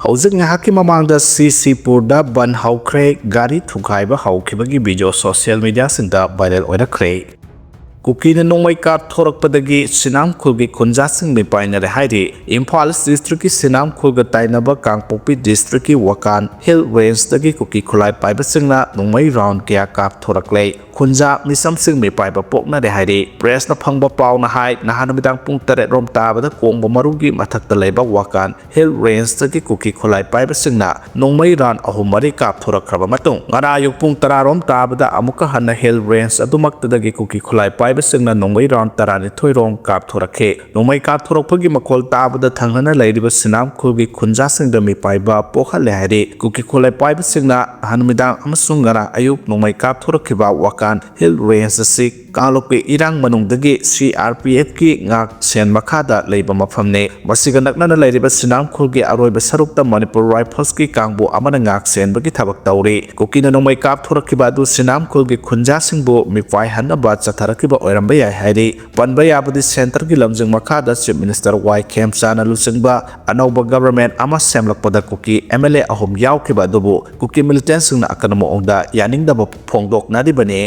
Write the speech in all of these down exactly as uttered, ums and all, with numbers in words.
ꯍꯧꯖꯤꯛ ꯉꯥꯏꯍꯥꯛꯀꯤ ꯃꯃꯥꯡꯗ ꯁꯤꯁꯤꯄꯨꯔꯗ ꯕꯟ ꯍꯧꯈ꯭ꯔꯦ꯫ ꯒꯥꯔꯤ ꯊꯨꯒꯥꯏꯕ ꯍꯧꯈꯤꯕꯒꯤ ꯚꯤꯗꯤꯑꯣ ꯁꯣꯁꯤꯌꯦꯜ ꯃꯤꯗꯤꯌꯥꯁꯤꯡꯗ ꯚꯥꯏꯔꯦꯜ ꯑꯣꯏꯔꯛꯈ꯭ꯔꯦ꯫ ꯀꯨꯀꯤꯅ ꯅꯣꯡꯃꯩ ꯀꯥꯞꯊꯣꯔꯛꯄꯗꯒꯤ ꯁꯤꯅꯥꯝꯈꯨꯜꯒꯤ ꯈꯨꯟꯖꯥꯁꯤꯡ ꯃꯤꯄꯥꯏꯅꯔꯦ ꯍꯥꯏꯔꯤ꯫ ꯏꯝꯐꯥꯜ ꯏꯁ꯭ꯠ ꯗꯤꯁꯇ꯭ꯔꯤꯛꯀꯤ ꯁꯤꯅꯥꯝꯈꯨꯜꯒ ꯇꯥꯏꯅꯕ ꯀꯥꯡꯄꯣꯛꯄꯤ ꯗꯤꯁꯇ꯭ꯔꯤꯛꯀꯤ ꯋꯥꯀꯥꯟ ꯍꯤꯜ ꯔꯦꯟꯖꯇꯒꯤ ꯀꯨꯀꯤ ꯈꯨꯠꯂꯥꯏ ꯄꯥꯏꯕꯁꯤꯡꯅ ꯅꯣꯡꯃꯩ ꯔꯥꯎꯟ ꯀꯌꯥ ꯀꯥꯞꯊꯣꯔꯛꯂꯦ꯫ ꯈꯨꯟꯖꯥ ꯃꯤꯆꯝꯁꯤꯡ ꯃꯤꯄꯥꯏꯕ ꯄꯣꯛꯅꯔꯦ ꯍꯥꯏꯔꯤ꯫ ꯄ꯭ꯔꯦꯁꯅ ꯐꯪꯕ ꯄꯥꯎꯅ ꯍꯥꯏ, ꯅꯍꯥꯟ ꯅꯨꯃꯤꯗꯥꯡ ꯄꯨꯡ ꯇꯔꯦꯠ ꯔꯣꯝ ꯇꯥꯕꯗ ꯀꯣꯡꯕ ꯃꯔꯨꯒꯤ ꯃꯊꯛꯇ ꯂꯩꯕ ꯋꯥꯀꯥꯟ ꯍꯤꯜ ꯔꯦꯟꯖꯇꯒꯤ ꯀꯨꯀꯤ ꯈꯨꯠꯂꯥꯏ ꯄꯥꯏꯕꯁꯤꯡꯅ ꯅꯣꯡꯃꯩ ꯔꯥꯎꯟ ꯑꯍꯨꯝ ꯃꯔꯤ ꯀꯥꯞꯊꯣꯔꯛꯈ꯭ꯔꯕ ꯃꯇꯨꯡ, ꯉꯔꯥꯡ ꯑꯌꯨꯛ ꯄꯨꯡ ꯇꯔꯥ ꯔꯣꯝ ꯇꯥꯕꯗ ꯑꯃꯨꯛꯀ ꯍꯟꯅ ꯍꯤꯜ ꯔꯦꯟꯖ ꯑꯗꯨꯃꯛꯇꯗꯒꯤ ꯀꯨꯀꯤ ꯈꯨꯠꯂꯥꯏ ꯄꯥꯏꯕꯁꯤꯡꯅ ꯅꯣꯡꯃꯩ ꯔꯥꯎꯟ ꯇꯔꯥꯅꯤꯊꯣꯏ ꯔꯣꯝ ꯀꯥꯞꯊꯣꯔꯛꯈꯤ꯫ ꯅꯣꯡꯃꯩ ꯀꯥꯞꯊꯣꯔꯛꯄꯒꯤ ꯃꯈꯣꯜ ꯇꯥꯕꯗ ꯊꯪꯅꯅ ꯂꯩꯔꯤꯕ ꯁꯤꯅꯥꯝ ꯈꯨꯜꯒꯤ ꯈꯨꯟꯖꯥꯁꯤꯡꯗ ꯃꯤꯄꯥꯏꯕ ꯄꯣꯛꯍꯜꯂꯦ ꯍꯥꯏꯔꯤ꯫ ꯀꯨꯀꯤ ꯈꯨꯠꯂꯥꯏ ꯄꯥꯏꯕꯁꯤꯡꯅ ꯅꯍꯥꯟ ꯅꯨꯃꯤꯗꯥꯡ ꯑꯃꯁꯨꯡ ꯉꯔꯥꯡ ꯑꯌꯨꯛ ꯅꯣꯡꯃꯩ ꯀꯥꯞꯊꯣꯔꯛꯈꯤꯕ ꯋꯥꯀꯥꯟ ꯍꯤꯜ ꯔꯦꯟꯖ ꯑꯁꯤ ꯀꯥꯡꯂꯨꯞꯀꯤ ꯏꯔꯥꯡ ꯃꯅꯨꯡꯗꯒꯤ ꯁꯤ ꯑꯥꯔ ꯄꯤ ꯑꯦꯐꯀꯤ ꯉꯥꯛ ꯁꯦꯟ ꯃꯈꯥꯗ ꯂꯩꯕ ꯃꯐꯝꯅꯤ꯫ ꯃꯁꯤꯒ ꯅꯛꯅꯅ ꯂꯩꯔꯤꯕ ꯁꯤꯅꯥꯝ ꯈꯨꯜꯒꯤ ꯑꯔꯣꯏꯕ ꯁꯔꯨꯛꯇ ꯃꯅꯤꯄꯨꯔ ꯔꯥꯏꯐꯜꯁꯀꯤ ꯀꯥꯡꯕꯨ ꯑꯃꯅ ꯉꯥꯛ ꯁꯦꯟꯕꯒꯤ ꯊꯕꯛ ꯇꯧꯔꯤ꯫ ꯀꯨꯀꯤꯅ ꯅꯣꯡꯃꯩ ꯀꯥꯞꯊꯣꯔꯛꯈꯤꯕ ꯑꯗꯨ ꯁꯤꯅꯥꯝ ꯈꯨꯜꯒꯤ ꯈꯨꯟꯖꯥꯁꯤꯡꯕꯨ ꯃꯤꯄꯥꯏꯍꯟꯅꯕ ꯆꯠꯊꯔꯛꯈꯤꯕ ꯑꯣꯏꯔꯝꯕ ꯌꯥꯏ ꯍꯥꯏꯔꯤ꯫ ꯄꯟꯕ ꯌꯥꯕꯗꯤ, ꯁꯦꯟꯇꯔꯒꯤ ꯂꯝꯖꯤꯡ ꯃꯈꯥꯗ ꯆꯤꯐ ꯃꯤꯅꯤꯁꯇꯔ ꯋꯥꯏ ꯈꯦꯝꯆꯥꯅ ꯂꯨꯆꯤꯡꯕ ꯑꯅꯧꯕ ꯒꯚꯔꯟꯃꯦꯟꯠ ꯑꯃ ꯁꯦꯝꯂꯛꯄꯗ ꯀꯨꯀꯤ ꯑꯦꯝ ꯑꯦꯜ ꯑꯦ ꯑꯍꯨꯝ ꯌꯥꯎꯈꯤꯕ ꯑꯗꯨꯕꯨ ꯀꯨꯀꯤ ꯃꯤꯂꯤꯇꯦꯟꯠꯁꯤꯡꯅ ꯑꯀꯟꯕ ꯃꯑꯣꯡꯗ ꯌꯥꯅꯤꯡꯗꯕ ꯐꯣꯡꯗꯣꯛꯅꯔꯤꯕꯅꯤ꯫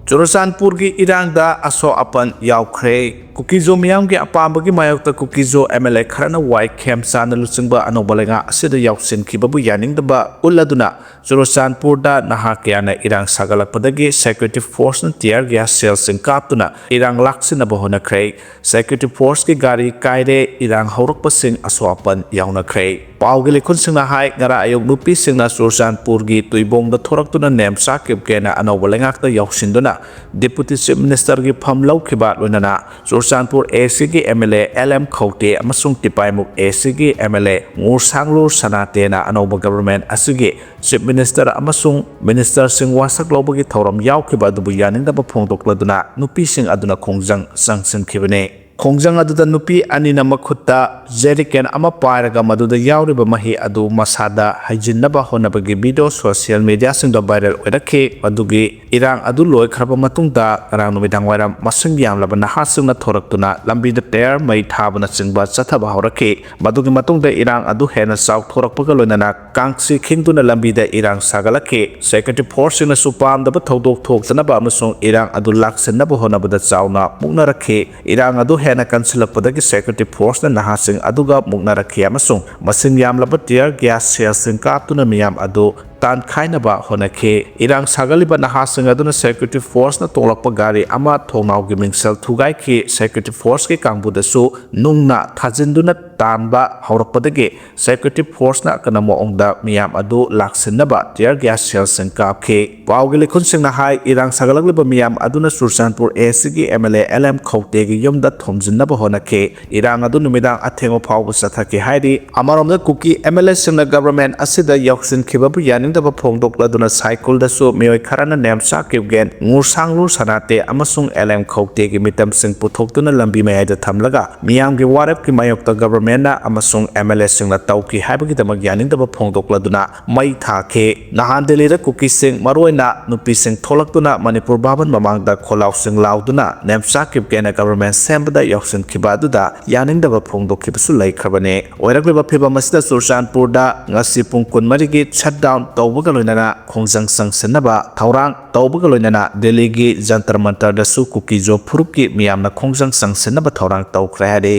ꯆꯨꯔꯆꯥꯟꯄꯨꯔꯒꯤ ꯏꯔꯥꯡꯗ ꯑꯁꯣꯛ ꯑꯄꯟ ꯌꯥꯎꯈ꯭ꯔꯦ꯫ ꯀꯨꯀꯤꯖꯣ ꯃꯤꯌꯥꯝꯒꯤ ꯑꯄꯥꯝꯕꯒꯤ ꯃꯥꯌꯣꯛꯇ ꯀꯨꯀꯤꯖꯣ ꯑꯦꯝ ꯑꯦꯜ ꯑꯦ ꯈꯔꯅ ꯋꯥꯏ ꯈꯦꯝꯆꯥꯅ ꯂꯨꯆꯤꯡꯕ ꯑꯅꯧꯕ ꯂꯩꯉꯥꯛ ꯑꯁꯤꯗ ꯌꯥꯎꯁꯤꯟꯈꯤꯕꯕꯨ ꯌꯥꯅꯤꯡꯗꯕ ꯎꯠꯂꯗꯨꯅ ꯆꯨꯔꯆꯥꯟꯄꯨꯔꯗ ꯅꯍꯥ ꯀꯌꯥꯅ ꯏꯔꯥꯡ ꯁꯥꯒꯠꯂꯛꯄꯗꯒꯤ ꯁꯦꯀ꯭ꯌꯨꯔꯤꯇꯤ ꯐꯣꯔꯁꯅ ꯇꯤꯌꯔ ꯒ꯭ꯌꯥꯁ ꯁꯦꯜꯁꯤꯡ ꯀꯥꯞꯇꯨꯅ ꯏꯔꯥꯡ ꯂꯥꯛꯁꯤꯟꯅꯕ ꯍꯣꯠꯅꯈ꯭ꯔꯦ꯫ ꯁꯦꯀ꯭ꯌꯨꯔꯤꯇꯤ ꯐꯣꯔꯁꯀꯤ ꯒꯥꯔꯤ ꯀꯥꯏꯔꯦ, ꯏꯔꯥꯡ ꯍꯧꯔꯛꯄꯁꯤꯡ ꯑꯁꯣꯛ ꯑꯄꯟ ꯌꯥꯎꯅꯈ꯭ꯔꯦ꯫ ꯄꯥꯎꯒꯤ ꯂꯩꯈꯨꯟꯁꯤꯡꯅ ꯍꯥꯏ, ꯉꯔꯥꯡ ꯑꯌꯨꯛ ꯅꯨꯄꯤꯁꯤꯡꯅ ꯆꯨꯔꯆꯥꯟꯄꯨꯔꯒꯤ ꯇꯨꯏꯕꯣꯡꯗ ꯊꯣꯔꯛꯇꯨꯅ ꯅꯦꯝꯆꯥ ꯀꯤꯞꯒꯦꯅ ꯑꯅꯧꯕ ꯂꯩꯉꯥꯛꯇ ꯌꯥꯎꯁꯤꯟꯗꯨꯅ ꯗꯤꯄꯨꯇꯤ ꯆꯤꯐ ꯃꯤꯅꯤꯁꯇꯔꯒꯤ ꯐꯝ ꯂꯧꯈꯤꯕ, ꯂꯣꯏꯅꯅ ꯆꯨꯔꯆꯥꯟꯄꯨꯔ ꯑꯦ ꯁꯤꯒꯤ M L A L M Khaute ꯑꯃꯁꯨꯡ ꯇꯤꯄꯥꯏꯃꯨꯛ ꯑꯦ ꯁꯤꯒꯤ ꯑꯦꯝ ꯑꯦꯜ ꯑꯦ ꯉꯨꯔꯁꯥꯡꯂꯨꯔ ꯁꯅꯥꯇꯦꯅ ꯑꯅꯧꯕ ꯒꯚꯔꯟꯃꯦꯟꯠ ꯑꯁꯤꯒꯤ ꯆꯤꯐ ꯃꯤꯅꯤꯁꯇꯔ ꯑꯃꯁꯨꯡ ꯃꯤꯅꯤꯁꯇꯔꯁꯤꯡ ꯋꯥꯁꯛ ꯂꯧꯕꯒꯤ ꯊꯧꯔꯝ ꯌꯥꯎꯈꯤꯕ ꯑꯗꯨꯕꯨ ꯌꯥꯅꯤꯡꯗꯕ ꯐꯣꯡꯗꯣꯛꯂꯗꯨꯅ ꯅꯨꯄꯤꯁꯤꯡ ꯑꯗꯨꯅ ꯈꯣꯡꯖꯪ ꯆꯪꯁꯤꯟꯈꯤꯕꯅꯤ꯫ ꯈꯣꯡꯖꯪ ꯑꯗꯨꯗ ꯅꯨꯄꯤ ꯑꯅꯤꯅ ꯃꯈꯨꯠꯇ ꯖꯦꯔꯤꯀꯦꯟ ꯑꯃ ꯄꯥꯏꯔꯒ ꯃꯗꯨꯗ ꯌꯥꯎꯔꯤꯕ ꯃꯍꯤ ꯑꯗꯨ ꯃꯁꯥꯗ ꯍꯩꯖꯤꯟꯅꯕ ꯍꯣꯠꯅꯕꯒꯤ ꯚꯤꯗꯤꯑꯣ ꯁꯣꯁꯤꯌꯦꯜ ꯃꯤꯗꯤꯌꯥꯁꯤꯡꯗ ꯚꯥꯏꯔꯦꯜ ꯑꯣꯏꯔꯛꯈꯤ꯫ ꯃꯗꯨꯒꯤ ꯏꯔꯥꯡ ꯑꯗꯨ ꯂꯣꯏꯈ꯭ꯔꯕ ꯃꯇꯨꯡꯗ ꯉꯔꯥꯡ ꯅꯨꯃꯤꯗꯥꯡ ꯋꯥꯏꯔꯝ ꯃꯁꯤꯡ ꯌꯥꯝꯂꯕ ꯅꯍꯥꯁꯤꯡꯅ ꯊꯣꯔꯛꯇꯨꯅ ꯂꯝꯕꯤꯗ ꯇꯌꯥꯔ ꯃꯩ ꯊꯥꯕꯅꯆꯤꯡꯕ ꯆꯠꯊꯕ ꯍꯧꯔꯛꯈꯤ꯫ ꯃꯗꯨꯒꯤ ꯃꯇꯨꯡꯗ ꯏꯔꯥꯡ ꯑꯗꯨ ꯍꯦꯟꯅ ꯆꯥꯎꯊꯣꯔꯛꯄꯒ ꯂꯣꯏꯅꯅ ꯀꯥꯡꯁꯤ ꯈꯤꯡꯗꯨꯅ ꯂꯝꯕꯤꯗ ꯏꯔꯥꯡ ꯁꯥꯒꯠꯂꯛꯈꯤ꯫ ꯁꯦꯀ꯭ꯌꯨꯔꯤꯇꯤ ꯐꯣꯔꯁꯁꯤꯡꯅꯁꯨ ꯄꯥꯝꯗꯕ ꯊꯧꯗꯣꯛ ꯊꯣꯛꯇꯅꯕ ꯑꯃꯁꯨꯡ ꯏꯔꯥꯡ ꯑꯗꯨ ꯂꯥꯛꯁꯤꯟꯅꯕ ꯍꯣꯠꯅꯕꯗ ꯆꯥꯎꯅ ꯃꯨꯛꯅꯔꯛꯈꯤ꯫ ꯏꯔꯥꯡ ꯑꯗꯨ ꯍꯦꯟꯅ ꯀꯟꯁꯤꯜꯂꯛꯄꯗꯒꯤ ꯁꯦꯀ꯭ꯌꯨꯔꯤꯇꯤ ꯐꯣꯔꯁꯅ ꯅꯍꯥꯁꯤꯡ ꯑꯗꯨꯒ ꯃꯨꯛꯅꯔꯛꯈꯤ ꯑꯃꯁꯨꯡ ꯃꯁꯤꯡ ꯌꯥꯝꯂꯕ ꯇꯤꯌꯔ ꯒ꯭ꯌꯥꯁ ꯁꯦꯜꯁꯤꯡ ꯀꯥꯞꯇꯨꯅ ꯃꯤꯌꯥꯝ ꯑꯗꯨ ꯇꯥꯟꯈꯥꯏꯅꯕ ꯍꯣꯠꯅꯈꯤ꯫ ꯏꯔꯥꯡ ꯁꯥꯒꯠꯂꯤꯕ ꯅꯍꯥꯁꯤꯡ ꯑꯗꯨꯅ ꯁꯦꯀ꯭ꯌꯨꯔꯤꯇꯤ ꯐꯣꯔꯁꯅ ꯇꯣꯡꯂꯛꯄ ꯒꯥꯔꯤ ꯑꯃ ꯊꯣꯡꯅꯥꯎꯒꯤ ꯃꯤꯡꯁꯦꯜ ꯊꯨꯒꯥꯏꯈꯤ꯫ ꯁꯦꯀ꯭ꯌꯨꯔꯤꯇꯤ ꯐꯣꯔꯁꯀꯤ ꯀꯥꯡꯕꯨꯗꯁꯨ ꯅꯨꯡꯅ ꯊꯥꯖꯤꯟꯗꯨꯅ ꯇꯥꯟꯕ ꯍꯧꯔꯛꯄꯗꯒꯤ ꯁꯦꯀ꯭ꯌꯨꯔꯤꯇꯤ ꯐꯣꯔꯁꯅ ꯑꯀꯟꯕ ꯃꯑꯣꯡꯗ ꯃꯤꯌꯥꯝ ꯑꯗꯨ ꯂꯥꯛꯁꯤꯟꯅꯕ ꯇꯤꯌꯔ ꯒ꯭ꯌꯥꯁ ꯁꯦꯜꯁꯤꯡ ꯀꯥꯞꯈꯤ꯫ ꯄꯥꯎꯒꯤ ꯂꯩꯈꯨꯟꯁꯤꯡꯅ ꯍꯥꯏ, ꯏꯔꯥꯡ ꯁꯥꯒꯠꯂꯛꯂꯤꯕ ꯃꯤꯌꯥꯝ ꯑꯗꯨꯅ ꯆꯨꯔꯆꯥꯟꯄꯨꯔ ꯑꯦꯁꯤꯒꯤ M L A L M ꯈꯧꯇꯦꯒꯤ ꯌꯨꯝꯗ ꯊꯣꯝꯖꯤꯟꯅꯕ ꯍꯣꯠꯅꯈꯤ꯫ ꯏꯔꯥꯡ ꯑꯗꯨ ꯅꯨꯃꯤꯗꯥꯡ ꯑꯊꯦꯡꯕ ꯐꯥꯎꯕ ꯆꯠꯊꯈꯤ ꯍꯥꯏꯔꯤ꯫ ꯑꯃꯔꯣꯝꯗ ꯀꯨꯀꯤ ꯑꯦꯝ ꯑꯦꯜ ꯑꯦꯁꯤꯡꯅ ꯒꯚꯔꯟꯃꯦꯟꯠ ꯑꯁꯤꯗ ꯌꯥꯎꯁꯤꯟꯈꯤꯕꯕꯨ ꯌꯥꯅꯤꯡꯗꯕ ꯐꯣꯡꯗꯣꯛꯂꯗꯨꯅ ꯁꯥꯏꯀꯨꯜꯗꯁꯨ ꯃꯤꯑꯣꯏ ꯈꯔꯅ ꯅꯦꯝꯆꯥ ꯀꯤꯞꯒꯦꯟ, ꯉꯨꯔꯁꯥꯡꯂꯨ ꯁꯅꯥꯇꯦ ꯑꯃꯁꯨꯡ ꯑꯦꯜ ꯑꯦꯝ ꯈꯧꯇꯦꯒꯤ ꯃꯤꯇꯝꯁꯤꯡ ꯄꯨꯊꯣꯛꯇꯨꯅ ꯂꯝꯕꯤ ꯃꯌꯥꯏꯗ ꯊꯝꯂꯒ ꯃꯤꯌꯥꯝꯒꯤ ꯋꯥꯔꯦꯞꯀꯤ ꯃꯥꯌꯣꯛꯇ ꯒꯚꯔꯟꯃꯦꯟꯠꯅ ꯑꯃꯁꯨꯡ ꯑꯦꯝ ꯑꯦꯜ ꯑꯦꯁꯤꯡꯅ ꯇꯧꯈꯤ ꯍꯥꯏꯕꯒꯤꯗꯃꯛ ꯌꯥꯅꯤꯡꯗꯕ ꯐꯣꯡꯗꯣꯛꯂꯗꯨꯅ ꯃꯩ ꯊꯥꯈꯤ꯫ ꯅꯍꯥꯟ ꯗꯦꯜꯂꯤꯗ ꯀꯨꯀꯤꯁꯤꯡ, ꯃꯔꯨꯑꯣꯏꯅ ꯅꯨꯄꯤꯁꯤꯡ ꯊꯣꯛꯂꯛꯇꯨꯅ ꯃꯅꯤꯄꯨꯔ ꯚꯥꯕꯟ ꯃꯃꯥꯡꯗ ꯈꯣꯜꯂꯥꯎꯁꯤꯡ ꯂꯥꯎꯗꯨꯅ ꯅꯦꯝꯆꯥ ꯀꯤꯞꯒꯦꯟꯅ ꯒꯚꯔꯟꯃꯦꯟꯠ ꯁꯦꯝꯕꯗ ꯌꯥꯎꯁꯤꯟꯈꯤꯕ ꯑꯗꯨꯗ ꯌꯥꯅꯤꯡꯗꯕ ꯐꯣꯡꯗꯣꯛꯈꯤꯕꯁꯨ ꯂꯩꯈ꯭ꯔꯕꯅꯤ꯫ ꯑꯣꯏꯔꯛꯂꯤꯕ ꯐꯤꯚꯝ ꯑꯁꯤꯗ ꯆꯨꯔꯆꯥꯟꯄꯨꯔꯗ ꯉꯁꯤ ꯄꯨꯡ ꯀꯨꯟꯃꯔꯤꯒꯤ ꯁꯠꯗꯥꯎꯟ ꯇꯧꯕꯒ ꯂꯣꯏꯅꯅ ꯈꯣꯡꯖꯪ ꯆꯪꯁꯤꯟꯅꯕ ꯊꯧꯔꯥꯡ ꯇꯧꯕꯒ ꯂꯣꯏꯅꯅ ꯗꯦꯜꯂꯤꯒꯤ ꯖꯟꯇꯔ ꯃꯟꯇꯔꯗꯁꯨ ꯀꯨꯀꯤꯖꯣ ꯐꯨꯔꯨꯞꯀꯤ ꯃꯤꯌꯥꯝꯅ ꯈꯣꯡꯖꯪ ꯆꯪꯁꯤꯟꯅꯕ ꯊꯧꯔꯥꯡ ꯇꯧꯈ꯭ꯔꯦ ꯍꯥꯏꯔꯤ꯫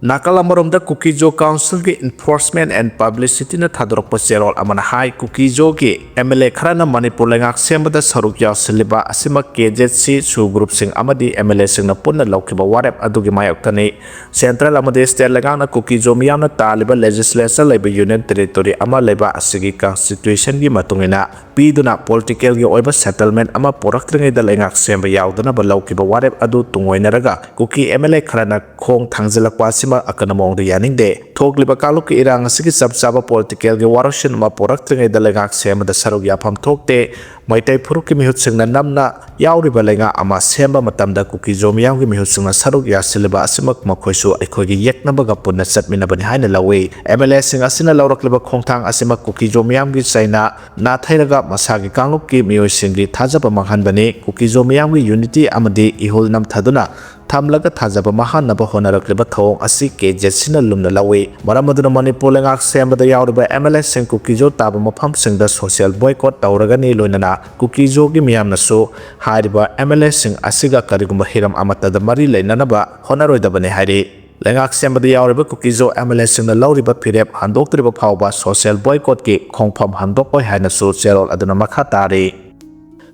ꯅꯥꯀꯜ ꯑꯃꯔꯣꯝꯗ ꯀꯨꯀꯤꯖꯣ ꯀꯥꯎꯟꯁꯤꯜꯒꯤ ꯏꯟꯐꯣꯔꯁꯃꯦꯟꯠ ꯑꯦꯟ ꯄꯕ꯭ꯂꯤꯁꯤꯇꯤꯅ ꯊꯥꯗꯣꯔꯛꯄ ꯆꯦꯔꯣꯜ ꯑꯃꯅ ꯍꯥꯏ, ꯀꯨꯀꯤꯖꯣꯒꯤ ꯑꯦꯝ ꯑꯦꯜ ꯑꯦ ꯈꯔꯅ ꯃꯅꯤꯄꯨꯔ ꯂꯩꯉꯥꯛ ꯁꯦꯝꯕꯗ ꯁꯔꯨꯛ ꯌꯥꯁꯤꯜꯂꯤꯕ ꯑꯁꯤꯃꯛ ꯀꯦ ꯖꯦꯠ ꯁꯤ ꯁꯨ ꯒ꯭ꯔꯨꯞꯁꯤꯡ ꯑꯃꯗꯤ ꯑꯦꯝ ꯑꯦꯜ ꯑꯦꯁꯤꯡꯅ ꯄꯨꯟꯅ ꯂꯧꯈꯤꯕ ꯋꯥꯔꯦꯞ ꯑꯗꯨꯒꯤ ꯃꯥꯌꯣꯛꯇꯅꯤ꯫ ꯁꯦꯟꯇ꯭ꯔꯦꯜ ꯑꯃꯗꯤ ꯁ꯭ꯇꯦꯠ ꯂꯩꯉꯥꯛꯅ ꯀꯨꯀꯤꯖꯣ ꯃꯤꯌꯥꯝꯅ ꯇꯥꯜꯂꯤꯕ ꯂꯦꯖꯤꯁꯂꯦꯆꯔ ꯂꯩꯕ ꯌꯨꯅꯤꯌꯟ ꯇꯦꯔꯤꯇꯣꯔꯤ ꯑꯃ ꯂꯩꯕ ꯑꯁꯤꯒꯤ ꯀꯟꯁꯇꯤꯇ꯭ꯌꯨꯁꯟꯒꯤ ꯃꯇꯨꯡ ꯏꯟꯅ ꯄꯤꯗꯨꯅ ꯄꯣꯂꯤꯇꯤꯀꯦꯜꯒꯤ ꯑꯣꯏꯕ ꯁꯦꯇꯜꯃꯦꯟꯠ ꯑꯃ ꯄꯨꯔꯛꯇ꯭ꯔꯤꯉꯩꯗ ꯂꯩꯉꯥꯛ ꯁꯦꯝꯕ ꯌꯥꯎꯗꯅꯕ ꯂꯧꯈꯤꯕ ꯋꯥꯔꯦꯞ ꯑꯗꯨ ꯇꯨꯡꯑꯣꯏꯅꯔꯒ ꯀꯨꯀꯤ ꯑꯦꯝ ꯑꯦꯜ ꯑꯦ ꯈꯔꯅ ꯈꯣꯡ ꯊꯥꯡꯖꯤꯜꯂꯛꯄ ꯑꯁꯤ ꯑꯀꯟꯕ ꯃꯑꯣꯡꯗ ꯌꯥꯅꯤꯡꯗꯦ꯫ ꯊꯣꯛꯂꯤꯕ ꯀꯥꯡꯂꯨꯞꯀꯤ ꯏꯔꯥꯡ ꯑꯁꯤꯒꯤ ꯆꯞ ꯆꯥꯕ ꯄꯣꯂꯤꯇꯤꯀꯦꯜꯒꯤ ꯋꯥꯔꯣꯏꯁꯤꯟ ꯑꯃ ꯄꯨꯔꯛꯇ꯭ꯔꯤꯉꯩꯗ ꯂꯩꯉꯥꯛ ꯁꯦꯝꯕꯗ ꯁꯔꯨꯛ ꯌꯥꯐꯝ ꯊꯣꯛꯇꯦ꯫ ꯃꯩꯇꯩ ꯐꯨꯔꯨꯞꯀꯤ ꯃꯤꯍꯨꯠꯁꯤꯡꯅ ꯅꯝꯅ ꯌꯥꯎꯔꯤꯕ ꯂꯩꯉꯥꯛ ꯑꯃ ꯁꯦꯝꯕ ꯃꯇꯝꯗ ꯀꯨꯀꯤꯖꯣ ꯃꯤꯌꯥꯝꯒꯤ ꯃꯤꯍꯨꯠꯁꯤꯡꯅ ꯁꯔꯨꯛ ꯌꯥꯁꯤꯜꯂꯤꯕ ꯑꯁꯤꯃꯛ ꯃꯈꯣꯏꯁꯨ ꯑꯩꯈꯣꯏꯒꯤ ꯌꯦꯛꯅꯕꯒ ꯄꯨꯟꯅ ꯆꯠꯃꯤꯟꯅꯕꯅꯤ ꯍꯥꯏꯅ ꯂꯧꯏ꯫ ꯑꯦꯝ ꯑꯦꯜ ꯑꯦꯁꯤꯡ ꯑꯁꯤꯅ ꯂꯧꯔꯛꯂꯤꯕ ꯈꯣꯡꯊꯥꯡ ꯑꯁꯤꯃꯛ ꯀꯨꯀꯤꯖꯣ ꯃꯤꯌꯥꯝꯒꯤ ꯆꯩꯅꯥ ꯅꯥꯊꯩꯔꯒ ꯃꯁꯥꯒꯤ ꯀꯥꯡꯂꯨꯞꯀꯤ ꯃꯤꯑꯣꯏꯁꯤꯡꯒꯤ ꯊꯥꯖꯕ ꯃꯥꯡꯍꯟꯕꯅꯤ꯫ ꯀꯨꯀꯤꯖꯣ ꯃꯤꯌꯥꯝꯒꯤ ꯌꯨꯅꯤꯇꯤ ꯑꯃꯗꯤ ꯏꯍꯨꯜ ꯅꯝꯊꯗꯨꯅ ꯊꯝꯂꯒ ꯊꯥꯖꯕ ꯃꯥꯡꯍꯟꯅꯕ ꯍꯣꯠꯅꯔꯛꯂꯤꯕ ꯊꯧꯑꯣꯡ ꯑꯁꯤ ꯀꯦ ꯖꯦꯠꯁꯤꯅ ꯂꯨꯝꯅ ꯂꯧꯏ꯫ ꯃꯔꯝ ꯑꯗꯨꯅ ꯃꯅꯤꯄꯨꯔ ꯂꯩꯉꯥꯛ ꯁꯦꯝꯕꯗ ꯌꯥꯎꯔꯤꯕ ꯑꯦꯝ ꯑꯦꯜ ꯑꯦꯁꯤꯡ ꯀꯨꯀꯤꯖꯣ ꯇꯥꯕ ꯃꯐꯝꯁꯤꯡꯗ ꯁꯣꯁꯤꯌꯦꯜ ꯕꯣꯏꯀꯣꯠ ꯇꯧꯔꯒꯅꯤ꯫ ꯂꯣꯏꯅꯅ ꯀꯨꯀꯤꯖꯣꯒꯤ ꯃꯤꯌꯥꯝꯅꯁꯨ ꯍꯥꯏꯔꯤꯕ ꯑꯦꯝ ꯑꯦꯜ ꯑꯦꯁꯤꯡ ꯑꯁꯤꯒ ꯀꯔꯤꯒꯨꯝꯕ ꯍꯤꯔꯝ ꯑꯃꯠꯇꯗ ꯃꯔꯤ ꯂꯩꯅꯅꯕ ꯍꯣꯠꯅꯔꯣꯏꯗꯕꯅꯤ ꯍꯥꯏꯔꯤ꯫ ꯂꯩꯉꯥꯛ ꯁꯦꯝꯕꯗ ꯌꯥꯎꯔꯤꯕ ꯀꯨꯀꯤꯖꯣ ꯑꯦꯝ ꯑꯦꯜ ꯑꯦꯁꯤꯡꯅ ꯂꯧꯔꯤꯕ ꯐꯤꯔꯦꯞ ꯍꯟꯗꯣꯛꯇ꯭ꯔꯤꯕ ꯐꯥꯎꯕ ꯁꯣꯁꯤꯌꯦꯜ ꯕꯣꯏꯀꯣꯠꯀꯤ ꯈꯣꯡꯐꯝ ꯍꯟꯗꯣꯛꯂꯣꯏ ꯍꯥꯏꯅꯁꯨ ꯆꯦꯔꯣꯜ ꯑꯗꯨꯅ ꯃꯈꯥ ꯇꯥꯔꯤ꯫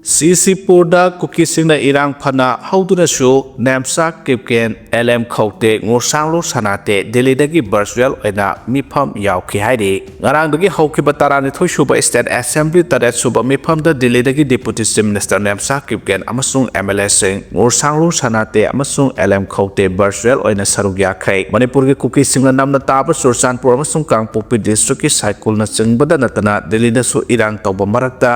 ꯁꯤꯁꯤꯄꯨꯔꯗ ꯀꯨꯀꯤꯁꯤꯡꯅ ꯏꯔꯥꯡ ꯐꯅ ꯍꯧꯗꯨꯅꯁꯨ ꯅꯦꯝꯆꯥ ꯀꯤꯞꯒꯦꯟ, ꯑꯦꯜ ꯑꯦꯝ ꯈꯧꯇꯦ, ꯉꯨꯔꯁꯥꯡꯂꯨ ꯁꯅꯥꯇꯦ ꯗꯤꯜꯂꯤꯗꯒꯤ ꯚꯔꯆꯨꯋꯦꯜ ꯑꯣꯏꯅ ꯃꯤꯐꯝ ꯌꯥꯎꯈꯤ ꯍꯥꯏꯔꯤ꯫ ꯉꯔꯥꯡꯗꯒꯤ ꯍꯧꯈꯤꯕ ꯇꯔꯥꯅꯤꯊꯣꯏ ꯁꯨꯕ ꯁ꯭ꯇꯦꯠ ꯑꯦꯁꯦꯝꯕ꯭ꯂꯤ ꯇꯔꯦꯠ ꯁꯨꯕ ꯃꯤꯐꯝꯗ ꯗꯤꯜꯂꯤꯗꯒꯤ deputy chief minister Nemcha Kipgen ꯑꯃꯁꯨꯡ ꯑꯦꯝ ꯑꯦꯜ ꯑꯦꯁꯤꯡ ꯉꯨꯔꯁꯥꯡꯂꯨ ꯁꯅꯥꯇꯦ ꯑꯃꯁꯨꯡ ꯑꯦꯜ ꯑꯦꯝ ꯈꯧꯇꯦ ꯚꯔꯆꯨꯋꯦꯜ ꯑꯣꯏꯅ ꯁꯔꯨꯛ ꯌꯥꯈ꯭ꯔꯦ꯫ ꯃꯅꯤꯄꯨꯔꯒꯤ ꯀꯨꯀꯤꯁꯤꯡꯅ ꯅꯝꯅ ꯇꯥꯕ ꯆꯨꯔꯆꯥꯟꯄꯨꯔ ꯑꯃꯁꯨꯡ ꯀꯥꯡꯄꯣꯛꯄꯤ ꯗꯤꯁꯇ꯭ꯔꯤꯛꯀꯤ ꯁꯥꯏꯀꯨꯜꯅꯆꯤꯡꯕꯗ ꯅꯠꯇꯅ ꯗꯤꯜꯂꯤꯗꯁꯨ ꯏꯔꯥꯡ ꯇꯧꯕ ꯃꯔꯛꯇ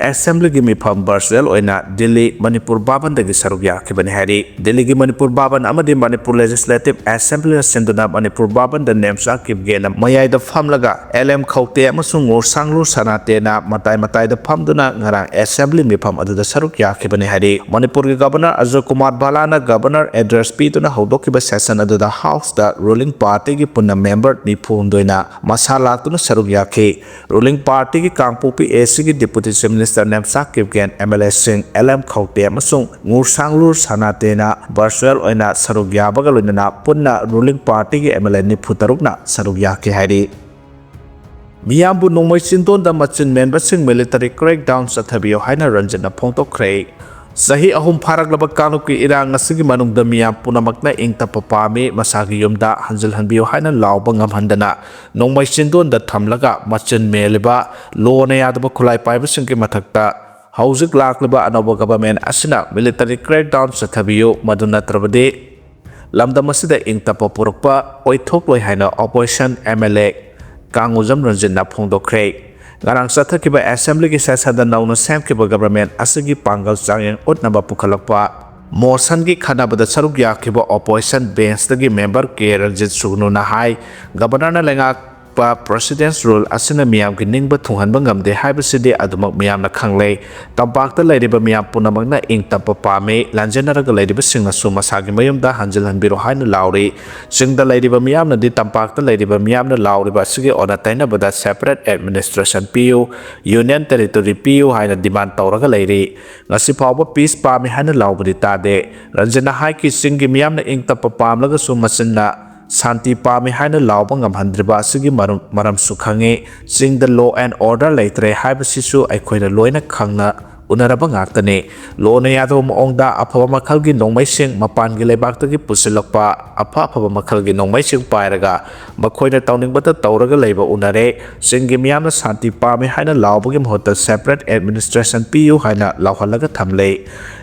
ꯑꯦꯁꯦꯝꯕ꯭ꯂꯤꯒꯤ ꯃꯤꯐꯝ ꯚꯔꯆꯨꯋꯦꯜ ꯑꯣꯏꯅ ꯗꯤꯜꯂꯤ ꯃꯅꯤꯄꯨꯔ ꯚꯥꯕꯟꯗꯒꯤ ꯁꯔꯨꯛ ꯌꯥꯈꯤꯕꯅꯤ ꯍꯥꯏꯔꯤ꯫ ꯗꯤꯜꯂꯤꯒꯤ ꯃꯅꯤꯄꯨꯔ ꯚꯥꯕꯟ ꯑꯃꯗꯤ ꯃꯅꯤꯄꯨꯔ ꯂꯦꯖꯤꯁꯂꯦꯇꯤꯚ ꯑꯦꯁꯦꯝꯕ꯭ꯂꯤꯅ ꯁꯤꯟꯗꯨꯅ ꯃꯅꯤꯄꯨꯔ ꯚꯥꯕꯟꯗ ꯅꯦꯝꯆꯥ ꯀꯤꯞꯒꯦꯟꯅ ꯃꯌꯥꯏꯗ ꯐꯝꯂꯒ ꯑꯦꯜ ꯑꯦꯝ ꯈꯧꯇꯦ ꯑꯃꯁꯨꯡ ꯉꯨꯔꯁꯥꯡꯂꯨ ꯁꯅꯥꯇꯦꯅ ꯃꯇꯥꯏ ꯃꯇꯥꯏꯗ ꯐꯝꯗꯨꯅ ꯉꯔꯥꯡ ꯑꯦꯁꯦꯝꯕ꯭ꯂꯤ ꯃꯤꯐꯝ ꯑꯗꯨꯗ ꯁꯔꯨꯛ ꯌꯥꯈꯤꯕꯅꯤ ꯍꯥꯏꯔꯤ꯫ ꯃꯅꯤꯄꯨꯔꯒꯤ governor Ajoy Kumar ꯚꯥꯂꯥꯅ governor address ꯄꯤꯗꯨꯅ ꯍꯧꯗꯣꯛꯈꯤꯕ ꯁꯦꯁꯟ ꯑꯗꯨꯗ ꯍꯥꯎꯁꯇ ꯔꯨꯂꯤꯡ ꯄꯥꯔꯇꯤꯒꯤ ꯄꯨꯟꯅ ꯃꯦꯝꯕꯔ ꯅꯤꯐꯨ ꯍꯨꯝꯗꯣꯏꯅ ꯃꯁꯥ ꯂꯥꯛꯇꯨꯅ ꯁꯔꯨꯛ ꯌꯥꯈꯤ꯫ ꯔꯨꯂꯤꯡ ꯄꯥꯔꯇꯤꯒꯤ ꯀꯥꯡꯄꯣꯛꯄꯤ ꯑꯦ ꯁꯤꯒꯤ deputy chief minister Nemcha Kipgen, M L ꯑꯦꯁꯤꯡ ꯑꯦꯜ ꯑꯦꯝ ꯈꯧꯇꯦ ꯑꯃꯁꯨꯡ ꯉꯨꯔꯁꯥꯡꯂꯨ ꯁꯅꯥꯇꯦꯅ ꯚꯔꯆꯨꯋꯦꯜ ꯑꯣꯏꯅ ꯁꯔꯨꯛ ꯌꯥꯕꯒ ꯂꯣꯏꯅꯅ ꯄꯨꯟꯅ ꯔꯨꯂꯤꯡ ꯄꯥꯔꯇꯤꯒꯤ ꯑꯦꯝ ꯑꯦꯜ ꯑꯦ ꯅꯤꯐꯨ ꯇꯔꯨꯛꯅ ꯁꯔꯨꯛ ꯌꯥꯈꯤ ꯍꯥꯏꯔꯤ꯫ ꯃꯤꯌꯥꯝꯕꯨ ꯅꯣꯡꯃꯩ ꯆꯤꯟꯗꯣꯟꯗ ꯃꯆꯤꯟ ꯃꯦꯟꯕꯁꯤꯡ ꯃꯤꯂꯤꯇꯔꯤ ꯀ꯭ꯔꯦꯛꯗꯥꯎꯟ ꯆꯠꯊꯕꯤꯌꯨ ꯍꯥꯏꯅ ꯔꯟꯖꯟꯅ ꯐꯣꯡꯗꯣꯛꯈ꯭ꯔꯦ꯫ ꯆꯍꯤ ꯑꯍꯨꯝ ꯐꯥꯔꯛꯂꯕ ꯀꯥꯡꯂꯨꯞꯀꯤ ꯏꯔꯥꯡ ꯑꯁꯤꯒꯤ ꯃꯅꯨꯡꯗ ꯃꯤꯌꯥꯝ ꯄꯨꯝꯅꯃꯛꯅ ꯏꯪ ꯇꯞꯄ ꯄꯥꯝꯃꯤ, ꯃꯁꯥꯒꯤ ꯌꯨꯝꯗ ꯍꯟꯖꯤꯜꯍꯟꯕꯤꯌꯨ ꯍꯥꯏꯅ ꯂꯥꯎꯕ ꯉꯝꯍꯟꯗꯅ ꯅꯣꯡꯃꯩ ꯆꯤꯟꯗꯣꯟꯗ ꯊꯝꯂꯒ ꯃꯆꯤꯟ ꯃꯦꯜꯂꯤꯕ ꯂꯣꯅ ꯌꯥꯗꯕ ꯈꯨꯠꯂꯥꯏ ꯄꯥꯏꯕꯁꯤꯡꯒꯤ ꯃꯊꯛꯇ ꯍꯧꯖꯤꯛ ꯂꯥꯛꯂꯤꯕ ꯑꯅꯧꯕ ꯒꯚꯔꯟꯃꯦꯟꯠ ꯑꯁꯤꯅ ꯃꯤꯂꯤꯇꯔꯤ ꯀ꯭ꯔꯦꯛꯗꯥꯎꯟ ꯆꯠꯊꯕꯤꯌꯨ, ꯃꯗꯨ ꯅꯠꯇ꯭ꯔꯕꯗꯤ ꯂꯝꯗꯝ ꯑꯁꯤꯗ ꯏꯪ ꯇꯞꯄ ꯄꯨꯔꯛꯄ ꯑꯣꯏꯊꯣꯛꯂꯣꯏ ꯍꯥꯏꯅ opposition MLA ꯀꯥꯡꯉꯨꯖꯝ ꯔꯟꯖꯤꯠꯅ ꯐꯣꯡꯗꯣꯛꯈ꯭ꯔꯦ꯫ ꯉꯔꯥꯡ ꯆꯠꯊꯈꯤꯕ assemblyꯒꯤ sessionꯗ ꯅꯧꯅ ꯁꯦꯝꯈꯤꯕ government ꯑꯁꯤꯒꯤ ꯄꯥꯡꯒꯜ ꯆꯥꯡꯌꯦꯡ ꯎꯠꯅꯕ ꯄꯨꯈꯠꯂꯛꯄ motionꯒꯤ ꯈꯟꯅꯕꯗ ꯁꯔꯨꯛ ꯌꯥꯈꯤꯕ opposition benchꯇꯒꯤ member ꯀꯦ ꯔꯟꯖꯤꯠ ꯁꯨꯒꯅꯨꯅ ꯍꯥꯏ, governorꯅ ꯂꯩꯉꯥꯛ President's Rule ꯑꯁꯤꯅ ꯃꯤꯌꯥꯝꯒꯤ ꯅꯤꯡꯕ ꯊꯨꯡꯍꯟꯕ ꯉꯝꯗꯦ ꯍꯥꯏꯕꯁꯤꯗꯤ ꯑꯗꯨꯃꯛ ꯃꯤꯌꯥꯝꯅ ꯈꯪꯂꯦ꯫ ꯇꯝꯄꯥꯛꯇ ꯂꯩꯔꯤꯕ ꯃꯤꯌꯥꯝ ꯄꯨꯝꯅꯃꯛꯅ ꯏꯪ ꯇꯞꯄ ꯄꯥꯝꯃꯤ꯫ ꯂꯥꯟꯖꯦꯟꯅꯔꯒ ꯂꯩꯔꯤꯕꯁꯤꯡꯅꯁꯨ ꯃꯁꯥꯒꯤ ꯃꯌꯨꯝꯗ ꯍꯟꯖꯤꯜꯍꯟꯕꯤꯔꯣ ꯍꯥꯏꯅ ꯂꯥꯎꯔꯤ꯫ ꯆꯤꯡꯗ ꯂꯩꯔꯤꯕ ꯃꯤꯌꯥꯝꯅꯗꯤ ꯇꯝꯄꯥꯛꯇ ꯂꯩꯔꯤꯕ ꯃꯤꯌꯥꯝꯅ ꯂꯥꯎꯔꯤꯕ ꯑꯁꯤꯒꯤ ꯑꯣꯟꯅ ꯇꯩꯅꯕꯗ separate administration ꯄꯤꯌꯨ, union territory ꯄꯤꯌꯨ ꯍꯥꯏꯅ demand ꯇꯧꯔꯒ ꯂꯩꯔꯤ꯫ ꯉꯁꯤ ꯐꯥꯎꯕ peace ꯄꯥꯝꯃꯤ ꯍꯥꯏꯅ ꯂꯥꯎꯕꯗꯤ ꯇꯥꯗꯦ꯫ ꯔꯟꯖꯤꯠꯅ ꯍꯥꯏꯈꯤ, ꯆꯤꯡꯒꯤ ꯃꯤꯌꯥꯝꯅ ꯏꯪ ꯇꯞꯄ ꯄꯥꯝꯂꯒꯁꯨ ꯃꯆꯤꯟꯅ ꯁꯥꯟꯇꯤ ꯄꯥꯝꯃꯤ ꯍꯥꯏꯅ ꯂꯥꯎꯕ ꯉꯝꯍꯟꯗ꯭ꯔꯤꯕ ꯑꯁꯤꯒꯤ ꯃꯔꯝ-, ꯃꯔꯝꯁꯨ ꯈꯪꯉꯤ꯫ ꯆꯤꯡꯗ law and order ꯂꯩꯇ꯭ꯔꯦ ꯍꯥꯏꯕꯁꯤꯁꯨ ꯑꯩꯈꯣꯏꯅ ꯂꯣꯏꯅ ꯈꯪꯅ ꯎꯅꯔꯕ ꯉꯥꯛꯇꯅꯤ꯫ Lawꯅ ꯌꯥꯗꯕ ꯃꯑꯣꯡꯗ ꯑꯐꯕ ꯃꯈꯜꯒꯤ ꯅꯣꯡꯃꯩꯁꯤꯡ ꯃꯄꯥꯟꯒꯤ ꯂꯩꯕꯥꯛꯇꯒꯤ ꯄꯨꯁꯤꯜꯂꯛꯄ ꯑꯐ ꯑꯐꯕ ꯃꯈꯜꯒꯤ ꯅꯣꯡꯃꯩꯁꯤꯡ ꯄꯥꯏꯔꯒ ꯃꯈꯣꯏꯅ ꯇꯧꯅꯤꯡꯕꯇ ꯇꯧꯔꯒ ꯂꯩꯕ ꯎꯅꯔꯦ꯫ ꯆꯤꯡꯒꯤ ꯃꯤꯌꯥꯝꯅ ꯁꯥꯟꯇꯤ ꯄꯥꯝꯃꯤ ꯍꯥꯏꯅ ꯂꯥꯎꯕꯒꯤ ꯃꯍꯨꯠꯇ separate administration ꯄꯤꯌꯨ ꯍꯥꯏꯅ ꯂꯥꯎꯍꯜꯂꯒ ꯊꯝꯂꯦ꯫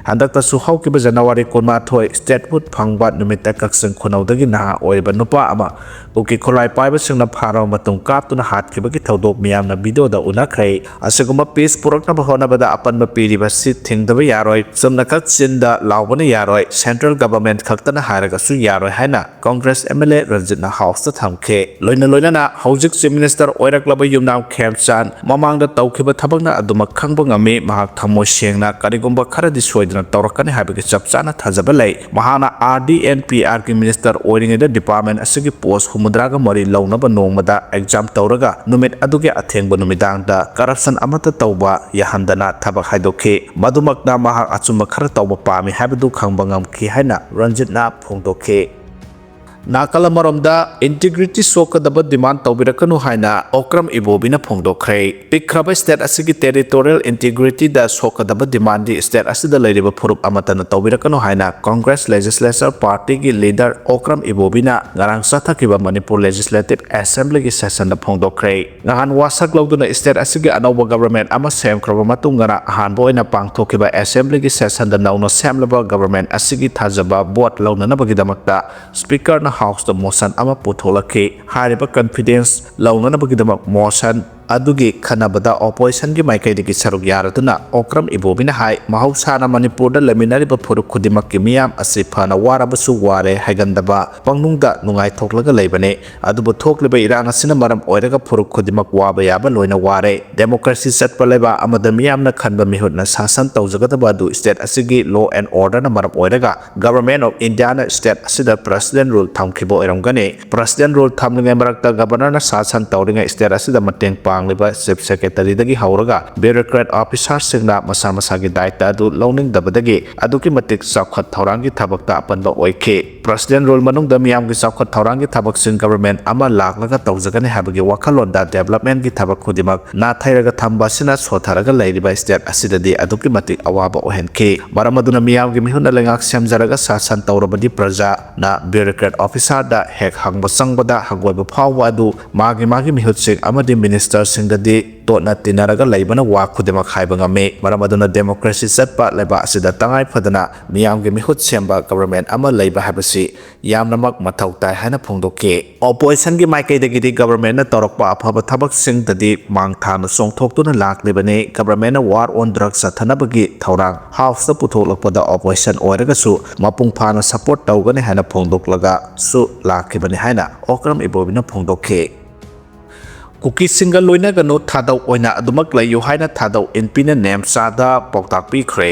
ꯍꯟꯗꯛꯇꯁꯨ ꯍꯧꯈꯤꯕ January ꯀꯨꯟꯃꯥꯊꯣꯏ statehood ꯐꯪꯕ ꯅꯨꯃꯤꯠꯇ ꯀꯛꯆꯤꯡ ꯈꯨꯅꯧꯗꯒꯤ ꯅꯍꯥ ꯑꯣꯏꯔꯤꯕ ꯅꯨꯄꯥ ꯑꯃ ꯎꯀꯤ ꯈꯨꯠꯂꯥꯏ ꯄꯥꯏꯕꯁꯤꯡꯅ ꯐꯥꯔꯕ ꯃꯇꯨꯡ ꯀꯥꯞꯇꯨꯅ ꯍꯥꯠꯈꯤꯕꯒꯤ ꯊꯧꯗꯣꯛ ꯃꯤꯌꯥꯝꯅ videoꯗ ꯎꯅꯈ꯭ꯔꯦ꯫ ꯑꯁꯤꯒꯨꯝꯕ peace ꯄꯨꯔꯛꯅꯕ ꯍꯣꯠꯅꯕꯗ ꯑꯄꯟꯕ ꯄꯤꯔꯤꯕꯁꯤ ꯊꯤꯡꯗꯕ ꯌꯥꯔꯣꯏ꯫ ꯆꯨꯝꯅꯈꯛ ꯆꯤꯟꯗ ꯂꯥꯎꯕꯅ ꯌꯥꯔꯣꯏ꯫ Central government ꯈꯛꯇꯅ ꯍꯥꯏꯔꯒꯁꯨ ꯌꯥꯔꯣꯏ ꯍꯥꯏꯅ Congress MLA ꯔꯟꯖꯤꯠꯅ Houseꯇ ꯊꯝꯈꯤ꯫ ꯂꯣꯏꯅ ꯂꯣꯏꯅꯅ ꯍꯧꯖꯤꯛ Chief Minister ꯑꯣꯏꯔꯛꯂꯕ ꯌꯨꯝꯅꯥꯝ ꯈꯦꯝꯆꯥꯟ ꯃꯃꯥꯡꯗ ꯇꯧꯈꯤꯕ ꯊꯕꯛꯅ ꯑꯗꯨꯃꯛ ꯈꯪꯕ ꯉꯝꯃꯤ꯫ ꯃꯍꯥꯛ ꯊꯃꯣꯏ ꯁꯦꯡꯅ ꯀꯔꯤꯒꯨꯝꯕ ꯈꯔꯗꯤ ꯁꯣꯏꯗꯅ ꯇꯧꯔꯛꯀꯅꯤ ꯍꯥꯏꯕꯒꯤ ꯆꯞ ꯆꯥꯅ ꯊꯥꯖꯕ ꯂꯩ꯫ ꯃꯍꯥꯛꯅ RD&PRꯒꯤ minister ꯑꯣꯏꯔꯤꯉꯩꯗ department ꯑꯁꯤꯒꯤ post ꯍꯨꯝꯐꯨꯇꯔꯥꯒ ꯃꯔꯤ ꯂꯧꯅꯕ ꯅꯣꯡꯃꯗ exam ꯇꯧꯔꯒ ꯅꯨꯃꯤꯠ ꯑꯗꯨꯒꯤ ꯑꯊꯦꯡꯕ ꯅꯨꯃꯤꯗꯥꯡꯗ corruption ꯑꯃꯠꯇ ꯇꯧꯕ ꯌꯥꯍꯟꯗꯅ ꯊꯕꯛ ꯍꯥꯏꯗꯣꯛꯈꯤ꯫ ꯃꯗꯨꯃꯛꯅ ꯃꯍꯥꯛ ꯑꯆꯨꯝꯕ ꯈꯔ ꯇꯧꯕ ꯄꯥꯝꯃꯤ ꯍꯥꯏꯕꯗꯨ ꯈꯪꯕ ꯉꯝꯈꯤ ꯍꯥꯏꯅ ꯔꯟꯖꯤꯠꯅ ꯐꯣꯡꯗꯣꯛꯈꯤ꯫ ꯅꯥꯀꯜ ꯑꯃꯔꯣꯝꯗ, ꯏꯟꯇꯤꯒ꯭ꯔꯤꯇꯤ ꯁꯣꯛꯀꯗꯕ ꯗꯤꯃꯥꯟ ꯇꯧꯕꯤꯔꯛꯀꯅꯨ ꯍꯥꯏꯅ ꯑꯣꯀ꯭ꯔꯝ ꯏꯕꯣꯕꯤꯅ ꯐꯣꯡꯗꯣꯛꯈ꯭ꯔꯦ꯫ ꯄꯤꯛꯈ꯭ꯔꯕ ꯁ꯭ꯇꯦꯠ ꯑꯁꯤꯒꯤ ꯇꯦꯔꯤꯇꯣꯔꯤꯌꯦꯜ ꯏꯟꯇꯤꯒ꯭ꯔꯤꯇꯤꯗ ꯁꯣꯛꯀꯗꯕ ꯗꯤꯃꯥꯟꯗꯤ ꯁ꯭ꯇꯦꯠ ꯑꯁꯤꯗ ꯂꯩꯔꯤꯕ ꯐꯨꯔꯨꯞ ꯑꯃꯠꯇꯅ ꯇꯧꯕꯤꯔꯛꯀꯅꯨ ꯍꯥꯏꯅ ꯀꯪꯒ꯭ꯔꯦꯁ ꯂꯦꯖꯤꯁꯂꯦꯆꯔ ꯄꯥꯔꯇꯤꯒꯤ ꯂꯤꯗꯔ ꯑꯣꯀ꯭ꯔꯝ ꯏꯕꯣꯕꯤꯅ ꯉꯔꯥꯡ ꯆꯠꯊꯈꯤꯕ ꯃꯅꯤꯄꯨꯔ ꯂꯦꯖꯤꯁꯂꯦꯇꯤꯚ ꯑꯦꯁꯦꯝꯕ꯭ꯂꯤꯒꯤ ꯁꯦꯁꯟꯗ ꯐꯣꯡꯗꯣꯛꯈ꯭ꯔꯦ꯫ ꯅꯍꯥꯟ ꯋꯥꯁꯛ ꯂꯧꯗꯨꯅ ꯁ꯭ꯇꯦꯠ ꯑꯁꯤꯒꯤ ꯑꯅꯧꯕ ꯒꯕꯔꯃꯦꯟꯠ ꯑꯃ ꯁꯦꯝꯈ꯭ꯔꯕ ꯃꯇꯨꯡꯗ ꯑꯍꯥꯟꯕ ꯑꯣꯏꯅ ꯄꯥꯡꯊꯣꯛꯈꯤꯕ ꯑꯦꯁꯦꯝꯕ꯭ꯂꯤꯒꯤ ꯁꯦꯁꯟꯗ ꯅꯧꯅ ꯁꯦꯝꯂꯕ ꯒꯕꯔꯃꯦꯟꯠ ꯑꯁꯤꯒꯤ ꯊꯥꯖꯕ ꯚꯣꯠ ꯂꯧꯅꯅꯕꯒꯤꯗꯃꯛꯇ ꯁ꯭ꯄꯤꯀꯔꯅ ꯍꯥꯎꯁꯇ ꯃꯣꯁꯟ ꯑꯃ ꯄꯨꯊꯣꯛꯂꯛꯈꯤ꯫ ꯍꯥꯏꯔꯤꯕ ꯀꯟꯐꯤꯗꯦꯟꯁ ꯂꯧꯅꯅꯕꯒꯤꯗꯃꯛ ꯃꯣꯁꯟ ꯑꯗꯨꯒꯤ ꯈꯟꯅꯕꯗ ꯑꯣꯄꯣꯖꯤꯁꯟꯒꯤ ꯃꯥꯏꯀꯩꯗꯒꯤ ꯁꯔꯨꯛ ꯌꯥꯔꯗꯨꯅ ꯑꯣꯀ꯭ꯔꯝ ꯏꯕꯣꯕꯤꯅ ꯍꯥꯏ, ꯃꯍꯧꯁꯥꯅ ꯃꯅꯤꯄꯨꯔꯗ ꯂꯩꯃꯤꯟꯅꯔꯤꯕ ꯐꯨꯔꯨꯞ ꯈꯨꯗꯤꯡꯃꯛꯀꯤ ꯃꯤꯌꯥꯝ ꯑꯁꯤ ꯐꯅ ꯋꯥꯔꯕꯁꯨ ꯋꯥꯔꯦ ꯍꯥꯏꯒꯟꯗꯕ, ꯄꯪꯅꯨꯡꯗ ꯅꯨꯡꯉꯥꯏꯊꯣꯛꯂꯒ ꯂꯩꯕꯅꯤ꯫ ꯑꯗꯨꯕꯨ ꯊꯣꯛꯂꯤꯕ ꯏꯔꯥꯡ ꯑꯁꯤꯅ ꯃꯔꯝ ꯑꯣꯏꯔꯒ ꯐꯨꯔꯨꯞ ꯈꯨꯗꯤꯡꯃꯛ ꯋꯥꯕ ꯌꯥꯕ ꯂꯣꯏꯅ ꯋꯥꯔꯦ꯫ ꯗꯦꯃꯣꯀ꯭ꯔꯦꯁꯤ ꯆꯠꯄ ꯂꯩꯕꯥꯛ ꯑꯃꯗ ꯃꯤꯌꯥꯝꯅ ꯈꯟꯕ ꯃꯤꯍꯨꯠꯅ ꯁꯥꯁꯟ ꯇꯧꯖꯒꯗꯕ ꯑꯗꯨ ꯁ꯭ꯇꯦꯠ ꯑꯁꯤꯒꯤ ꯂꯣ ꯑꯦꯟ ꯑꯣꯔꯗꯔꯅ ꯃꯔꯝ ꯑꯣꯏꯔꯒ ꯒꯕꯔꯃꯦꯟꯠ ꯑꯣꯐ ꯏꯟꯗꯤꯌꯥꯅ ꯁ꯭ꯇꯦꯠ ꯑꯁꯤꯗ ꯄ꯭ꯔꯦꯁꯤꯗꯦꯟꯠ ꯔꯨꯜ ꯊꯝꯈꯤꯕ ꯑꯣꯏꯔꯝꯒꯅꯤ꯫ ꯄ꯭ꯔꯦꯁꯤꯗꯦꯟꯠ ꯔꯨꯜ ꯊꯝꯂꯤꯉꯩ ꯃꯔꯛꯇ ꯒꯕꯔꯅꯔꯅ ꯁꯥꯁꯟ ꯇꯧꯔꯤꯉꯩ ꯁ꯭ꯇꯦꯠ ꯑꯁꯤꯗ ꯃꯇꯦꯡ ꯄꯥꯡꯂꯤꯕ ꯆꯤꯐ ꯁꯦꯀ꯭ꯔꯦꯇꯔꯤꯗꯒꯤ ꯍꯧꯔꯒ ꯕ꯭ꯌꯨꯔꯣꯀ꯭ꯔꯦꯠ ꯑꯣꯐꯤꯁꯥꯔꯁꯤꯡꯅ ꯃꯁꯥ ꯃꯁꯥꯒꯤ ꯗꯥꯌꯤꯠꯇ ꯑꯗꯨ ꯂꯧꯅꯤꯡꯗꯕꯗꯒꯤ ꯑꯗꯨꯛꯀꯤ ꯃꯇꯤꯛ ꯆꯥꯎꯈꯠ ꯊꯧꯔꯥꯡꯒꯤ ꯊꯕꯛꯇ ꯑꯄꯟꯕ ꯑꯣꯏꯈꯤ꯫ ꯄ꯭ꯔꯦꯁꯤꯗꯦꯟꯠ ꯔꯨꯜ ꯃꯅꯨꯡꯗ ꯃꯤꯌꯥꯝꯒꯤ ꯆꯥꯎꯈꯠ ꯊꯧꯔꯥꯡꯒꯤ ꯊꯕꯛꯁꯤꯡ ꯒꯕꯔꯃꯦꯟꯠ ꯑꯃ ꯂꯥꯛꯂꯒ ꯇꯧꯖꯒꯅꯤ ꯍꯥꯏꯕꯒꯤ ꯋꯥꯈꯜꯂꯣꯟꯗ ꯗꯦꯕꯂꯞꯃꯦꯟꯠꯀꯤ ꯊꯕꯛ ꯈꯨꯗꯤꯡꯃꯛ ꯅꯥꯊꯩꯔꯒ ꯊꯝꯕ ꯑꯁꯤꯅ ꯁꯣꯠꯊꯔꯒ ꯂꯩꯔꯤꯕ ꯁ꯭ꯇꯦꯠ ꯑꯁꯤꯗꯗꯤ ꯑꯗꯨꯛꯀꯤ ꯃꯇꯤꯛ ꯑꯋꯥꯕ ꯑꯣꯏꯍꯟꯈꯤ꯫ ꯃꯔꯝ ꯑꯗꯨꯅ ꯃꯤꯌꯥꯝꯒꯤ ꯃꯤꯍꯨꯠꯅ ꯂꯩꯉꯥꯛ ꯁꯦꯝꯖꯔꯒ ꯁꯥꯁꯟ ꯇꯧꯔꯕꯗꯤ ꯄ꯭ꯔꯖꯥꯅ ꯕ꯭ꯌꯨꯔꯣꯀ꯭ꯔꯦꯠ ꯑꯣꯐꯤꯁꯥꯔꯗ ꯍꯦꯛ ꯍꯪꯕ ꯆꯪꯕꯗ ꯍꯪꯒꯣꯏꯕ ꯐꯥꯎꯕ ꯑꯗꯨ ꯃꯥꯒꯤ ꯃꯥꯒꯤ ꯃꯤꯍꯨꯠꯁꯤꯡ ꯑꯃꯗꯤ ꯃꯤꯅꯤꯁꯇꯔꯁꯤꯡꯗꯗꯤ ꯇꯣꯠꯅ ꯇꯤꯟꯅꯔꯒ ꯂꯩꯕꯅ ꯋꯥ ꯈꯨꯗꯤꯡꯃꯛ ꯍꯥꯏꯕ ꯉꯝꯃꯤ꯫ ꯃꯔꯝ ꯑꯗꯨꯅ ꯗꯦꯃꯣꯀ꯭ꯔꯦꯁꯤ ꯆꯠꯄ ꯂꯩꯕꯥꯛ ꯑꯁꯤꯗ ꯇꯉꯥꯏ ꯐꯗꯅ ꯃꯤꯌꯥꯝꯒꯤ ꯃꯤꯍꯨꯠ ꯁꯦꯝꯕ ꯒꯕꯔꯃꯦꯟꯠ ꯑꯃ ꯂꯩꯕ ꯍꯥꯏꯕꯁꯤ ꯌꯥꯝꯅꯃꯛ ꯃꯊꯧ ꯇꯥꯏ ꯍꯥꯏꯅ ꯐꯣꯡꯗꯣꯛꯈꯤ꯫ ꯑꯣꯄꯣꯖꯤꯁꯟꯒꯤ ꯃꯥꯏꯀꯩꯗꯒꯤꯗꯤ ꯒꯕꯔꯃꯦꯟꯠꯅ ꯇꯧꯔꯛꯄ ꯑꯐꯕ ꯊꯕꯛꯁꯤꯡꯗꯗꯤ ꯃꯥꯡ ꯊꯥꯅ ꯆꯣꯡꯊꯣꯛꯇꯨꯅ ꯂꯥꯛꯂꯤꯕꯅꯤ꯫ ꯒꯕꯔꯃꯦꯟꯠꯅ ꯋꯥꯔ ꯑꯣꯟ ꯗ꯭ꯔꯒ ꯆꯠꯊꯅꯕꯒꯤ ꯊꯧꯔꯥꯡ ꯍꯥꯎꯁꯇ ꯄꯨꯊꯣꯛꯂꯛꯄꯗ ꯑꯣꯄꯣꯖꯤꯁꯟ ꯑꯣꯏꯔꯒꯁꯨ ꯃꯄꯨꯡ ꯐꯥꯅ ꯁꯄꯣꯔꯠ ꯇꯧꯒꯅꯤ ꯍꯥꯏꯅ ꯐꯣꯡꯗꯣꯛꯂꯒꯁꯨ ꯂꯥꯛꯈꯤꯕꯅꯤ ꯍꯥꯏꯅ ꯑꯣꯀ꯭ꯔꯝ ꯏꯕꯣꯕꯤꯅ ꯐꯣꯡꯗꯣꯛꯈꯤ꯫ ꯀꯨꯀꯤꯁꯤꯡꯒ ꯂꯣꯏꯅꯒꯅꯨ, ꯊꯥꯗꯧ ꯑꯣꯏꯅ ꯑꯗꯨꯃꯛ ꯂꯩꯌꯨ ꯍꯥꯏꯅ ꯊꯥꯗꯧ ꯏꯟꯄꯤꯅ ꯅꯦꯝꯆꯥꯗ ꯄꯥꯎꯇꯥꯛ ꯄꯤꯈ꯭ꯔꯦ꯫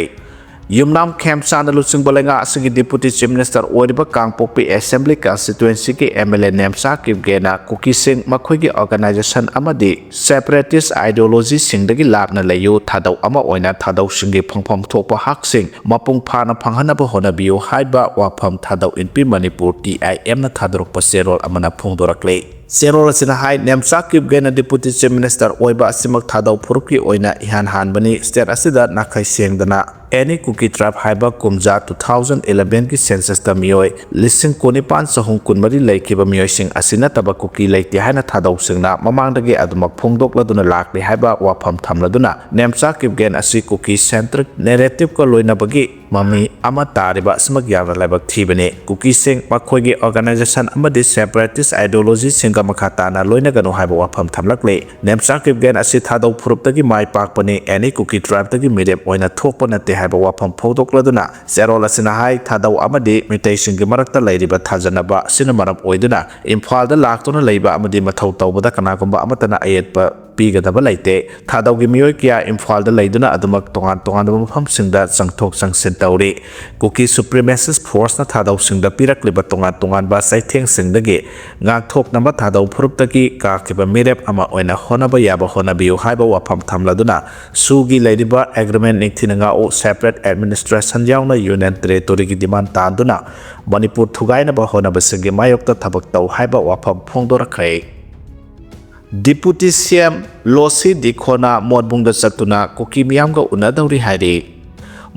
ꯌꯨꯝꯅꯥꯝ ꯈꯦꯝꯆꯥꯟꯅ ꯂꯨꯆꯤꯡꯕ ꯂꯩꯉꯥꯛ ꯑꯁꯤꯒꯤ Deputy Chief Minister ꯑꯣꯏꯔꯤꯕ ꯀꯥꯡꯄꯣꯛꯄꯤ Assembly Constituencyꯒꯤ MLA ꯅꯦꯝꯆꯥ ꯀꯤꯞꯒꯦꯅ ꯀꯨꯀꯤꯁꯤꯡ, ꯃꯈꯣꯏꯒꯤ organization ꯑꯃꯗꯤ separatist ideologyꯁꯤꯡꯗꯒꯤ ꯂꯥꯞꯅ ꯂꯩꯌꯨ, ꯊꯥꯗꯧ ꯑꯃ ꯑꯣꯏꯅ ꯊꯥꯗꯧꯁꯤꯡꯒꯤ ꯐꯪꯐꯝ ꯊꯣꯛꯄ ꯍꯛꯁꯤꯡ ꯃꯄꯨꯡ ꯐꯥꯅ ꯐꯪꯍꯟꯅꯕ ꯍꯣꯠꯅꯕꯤꯌꯨ ꯍꯥꯏꯕ ꯋꯥꯐꯝ ꯊꯥꯗꯧ ꯏꯟꯄꯤ ꯃꯅꯤꯄꯨꯔ TIMꯅ ꯊꯥꯗꯣꯔꯛꯄ ꯆꯦꯔꯣꯜ ꯑꯃꯅ ꯐꯣꯡꯗꯣꯔꯛꯂꯤ꯫ ꯆꯦꯔꯣꯜ ꯑꯁꯤꯅ ꯍꯥꯏ, ꯅꯦꯝꯆꯥ ꯀꯤꯞꯒꯦꯅ Deputy Chief Minister ꯑꯣꯏꯕ ꯑꯁꯤꯃꯛ ꯊꯥꯗꯧ ꯐꯨꯔꯨꯞꯀꯤ ꯑꯣꯏꯅ ꯏꯍꯥꯟ ꯍꯥꯟꯕꯅꯤ꯫ State ꯑꯁꯤꯗ ꯅꯥꯈꯩ ꯁꯦꯡꯗꯅ any Kuki tribe ꯍꯥꯏꯕ ꯀꯨꯝꯖꯥ two thousand elevenꯒꯤ censusꯇ ꯃꯤꯑꯣꯏ ꯂꯤꯁꯤꯡ ꯀꯨꯟꯅꯤꯄꯥꯟ ꯆꯍꯨꯝ ꯀꯨꯟꯃꯔꯤ ꯂꯩꯈꯤꯕ ꯃꯤꯑꯣꯏꯁꯤꯡ ꯑꯁꯤ ꯅꯠꯇꯕ ꯀꯨꯀꯤ ꯂꯩꯇꯦ ꯍꯥꯏꯅ ꯊꯥꯗꯧꯁꯤꯡꯅ ꯃꯃꯥꯡꯗꯒꯤ ꯑꯗꯨꯃꯛ ꯐꯣꯡꯗꯣꯛꯂꯗꯨꯅ ꯂꯥꯛꯂꯤ ꯍꯥꯏꯕ ꯋꯥꯐꯝ ꯊꯝꯂꯗꯨꯅ, ꯅꯦꯝꯆꯥ ꯀꯤꯞꯒꯦꯟ ꯑꯁꯤ ꯀꯨꯀꯤ centric narrativeꯀ ꯂꯣꯏꯅꯕꯒꯤ ꯃꯃꯤ ꯑꯃ ꯇꯥꯔꯤꯕ ꯑꯁꯤꯃꯛ ꯌꯥꯝꯅ ꯂꯥꯏꯕꯛ ꯊꯤꯕꯅꯤ꯫ ꯀꯨꯀꯤꯁꯤꯡ, ꯃꯈꯣꯏꯒꯤ organization ꯑꯃꯗꯤ separatist ideologyꯁꯤꯡꯒ ꯃꯈꯥ ꯇꯥꯅ ꯂꯣꯏꯅꯒꯅꯨ ꯍꯥꯏꯕ ꯋꯥꯐꯝ ꯊꯝꯂꯛꯂꯤ꯫ ꯅꯦꯝꯆꯥ ꯀꯤꯞꯒꯦꯟ ꯑꯁꯤ ꯊꯥꯗꯧ ꯐꯨꯔꯨꯞꯇꯒꯤ ꯃꯥꯏ ꯄꯥꯛꯄꯅꯤ, any Kuki tribeꯇꯒꯤ ꯃꯤꯔꯦꯞ ꯑꯣꯏꯅ ꯊꯣꯛꯄ ꯅꯠꯇꯦ ꯍꯥꯏꯕ ꯋꯥꯐꯝ ꯐꯣꯡꯗꯣꯛꯂꯗꯨꯅ, ꯆꯦꯔꯣꯜ ꯑꯁꯤꯅ ꯍꯥꯏ, ꯊꯥꯗꯧ ꯑꯃꯗꯤ ꯃꯤꯇꯩꯁꯤꯡꯒꯤ ꯃꯔꯛꯇ ꯂꯩꯔꯤꯕ ꯊꯥꯖꯅꯕ ꯑꯁꯤꯅ ꯃꯔꯝ ꯑꯣꯏꯗꯨꯅ ꯏꯝꯐꯥꯜꯗ ꯂꯥꯛꯇꯨꯅ ꯂꯩꯕ ꯑꯃꯗꯤ ꯃꯊꯧ ꯇꯧꯕꯗ ꯀꯅꯥꯒꯨꯝꯕ ꯑꯃꯠꯇꯅ ꯑꯌꯦꯠꯄ ꯄꯤꯒꯗꯕ ꯂꯩꯇꯦ꯫ ꯊꯥꯗꯧꯒꯤ ꯃꯤꯑꯣꯏ ꯀꯌꯥ ꯏꯝꯐꯥꯜꯗ ꯂꯩꯗꯨꯅ ꯑꯗꯨꯃꯛ ꯇꯣꯉꯥꯟ ꯇꯣꯉꯥꯟꯕ ꯃꯐꯝꯁꯤꯡꯗ ꯆꯪꯊꯣꯛ ꯆꯪꯁꯤꯟ ꯇꯧꯔꯤ꯫ ꯀꯨꯀꯤ supremacist forceꯅ ꯊꯥꯗꯧꯁꯤꯡꯗ ꯄꯤꯔꯛꯂꯤꯕ ꯇꯣꯉꯥꯟ ꯇꯣꯉꯥꯟꯕ ꯆꯩꯊꯦꯡꯁꯤꯡꯗꯒꯤ ꯉꯥꯛꯊꯣꯛꯅꯕ ꯊꯥꯗꯧ ꯐꯨꯔꯨꯞꯇꯒꯤ ꯀꯥꯈꯤꯕ ꯃꯤꯔꯦꯞ ꯑꯃ ꯑꯣꯏꯅ ꯍꯣꯠꯅꯕ ꯌꯥꯕ ꯍꯣꯠꯅꯕꯤꯌꯨ ꯍꯥꯏꯕ ꯋꯥꯐꯝ ꯊꯝꯂꯗꯨꯅ, ꯁꯨꯒꯤ ꯂꯩꯔꯤꯕ agreement ꯅꯤꯡꯊꯤꯅ ꯉꯥꯛꯎ, separate administration ꯌꯥꯎꯅ Union Territoryꯒꯤ demand ꯇꯥꯟꯗꯨꯅ ꯃꯅꯤꯄꯨꯔ ꯊꯨꯒꯥꯏꯅꯕ ꯍꯣꯠꯅꯕꯁꯤꯡꯒꯤ ꯃꯥꯌꯣꯛꯇ ꯊꯕꯛ ꯇꯧ ꯍꯥꯏꯕ ꯋꯥꯐꯝ ꯐꯣꯡꯗꯣꯔꯛꯈ꯭ꯔꯦ꯫ Deputy CM ꯂꯣꯁꯤ ꯗꯤꯈꯣꯅ ꯃꯣꯠꯕꯨꯡꯗ ꯆꯠꯇꯨꯅ ꯀꯨꯀꯤ ꯃꯤꯌꯥꯝꯒ ꯎꯅꯗꯧꯔꯤ ꯍꯥꯏꯔꯤ꯫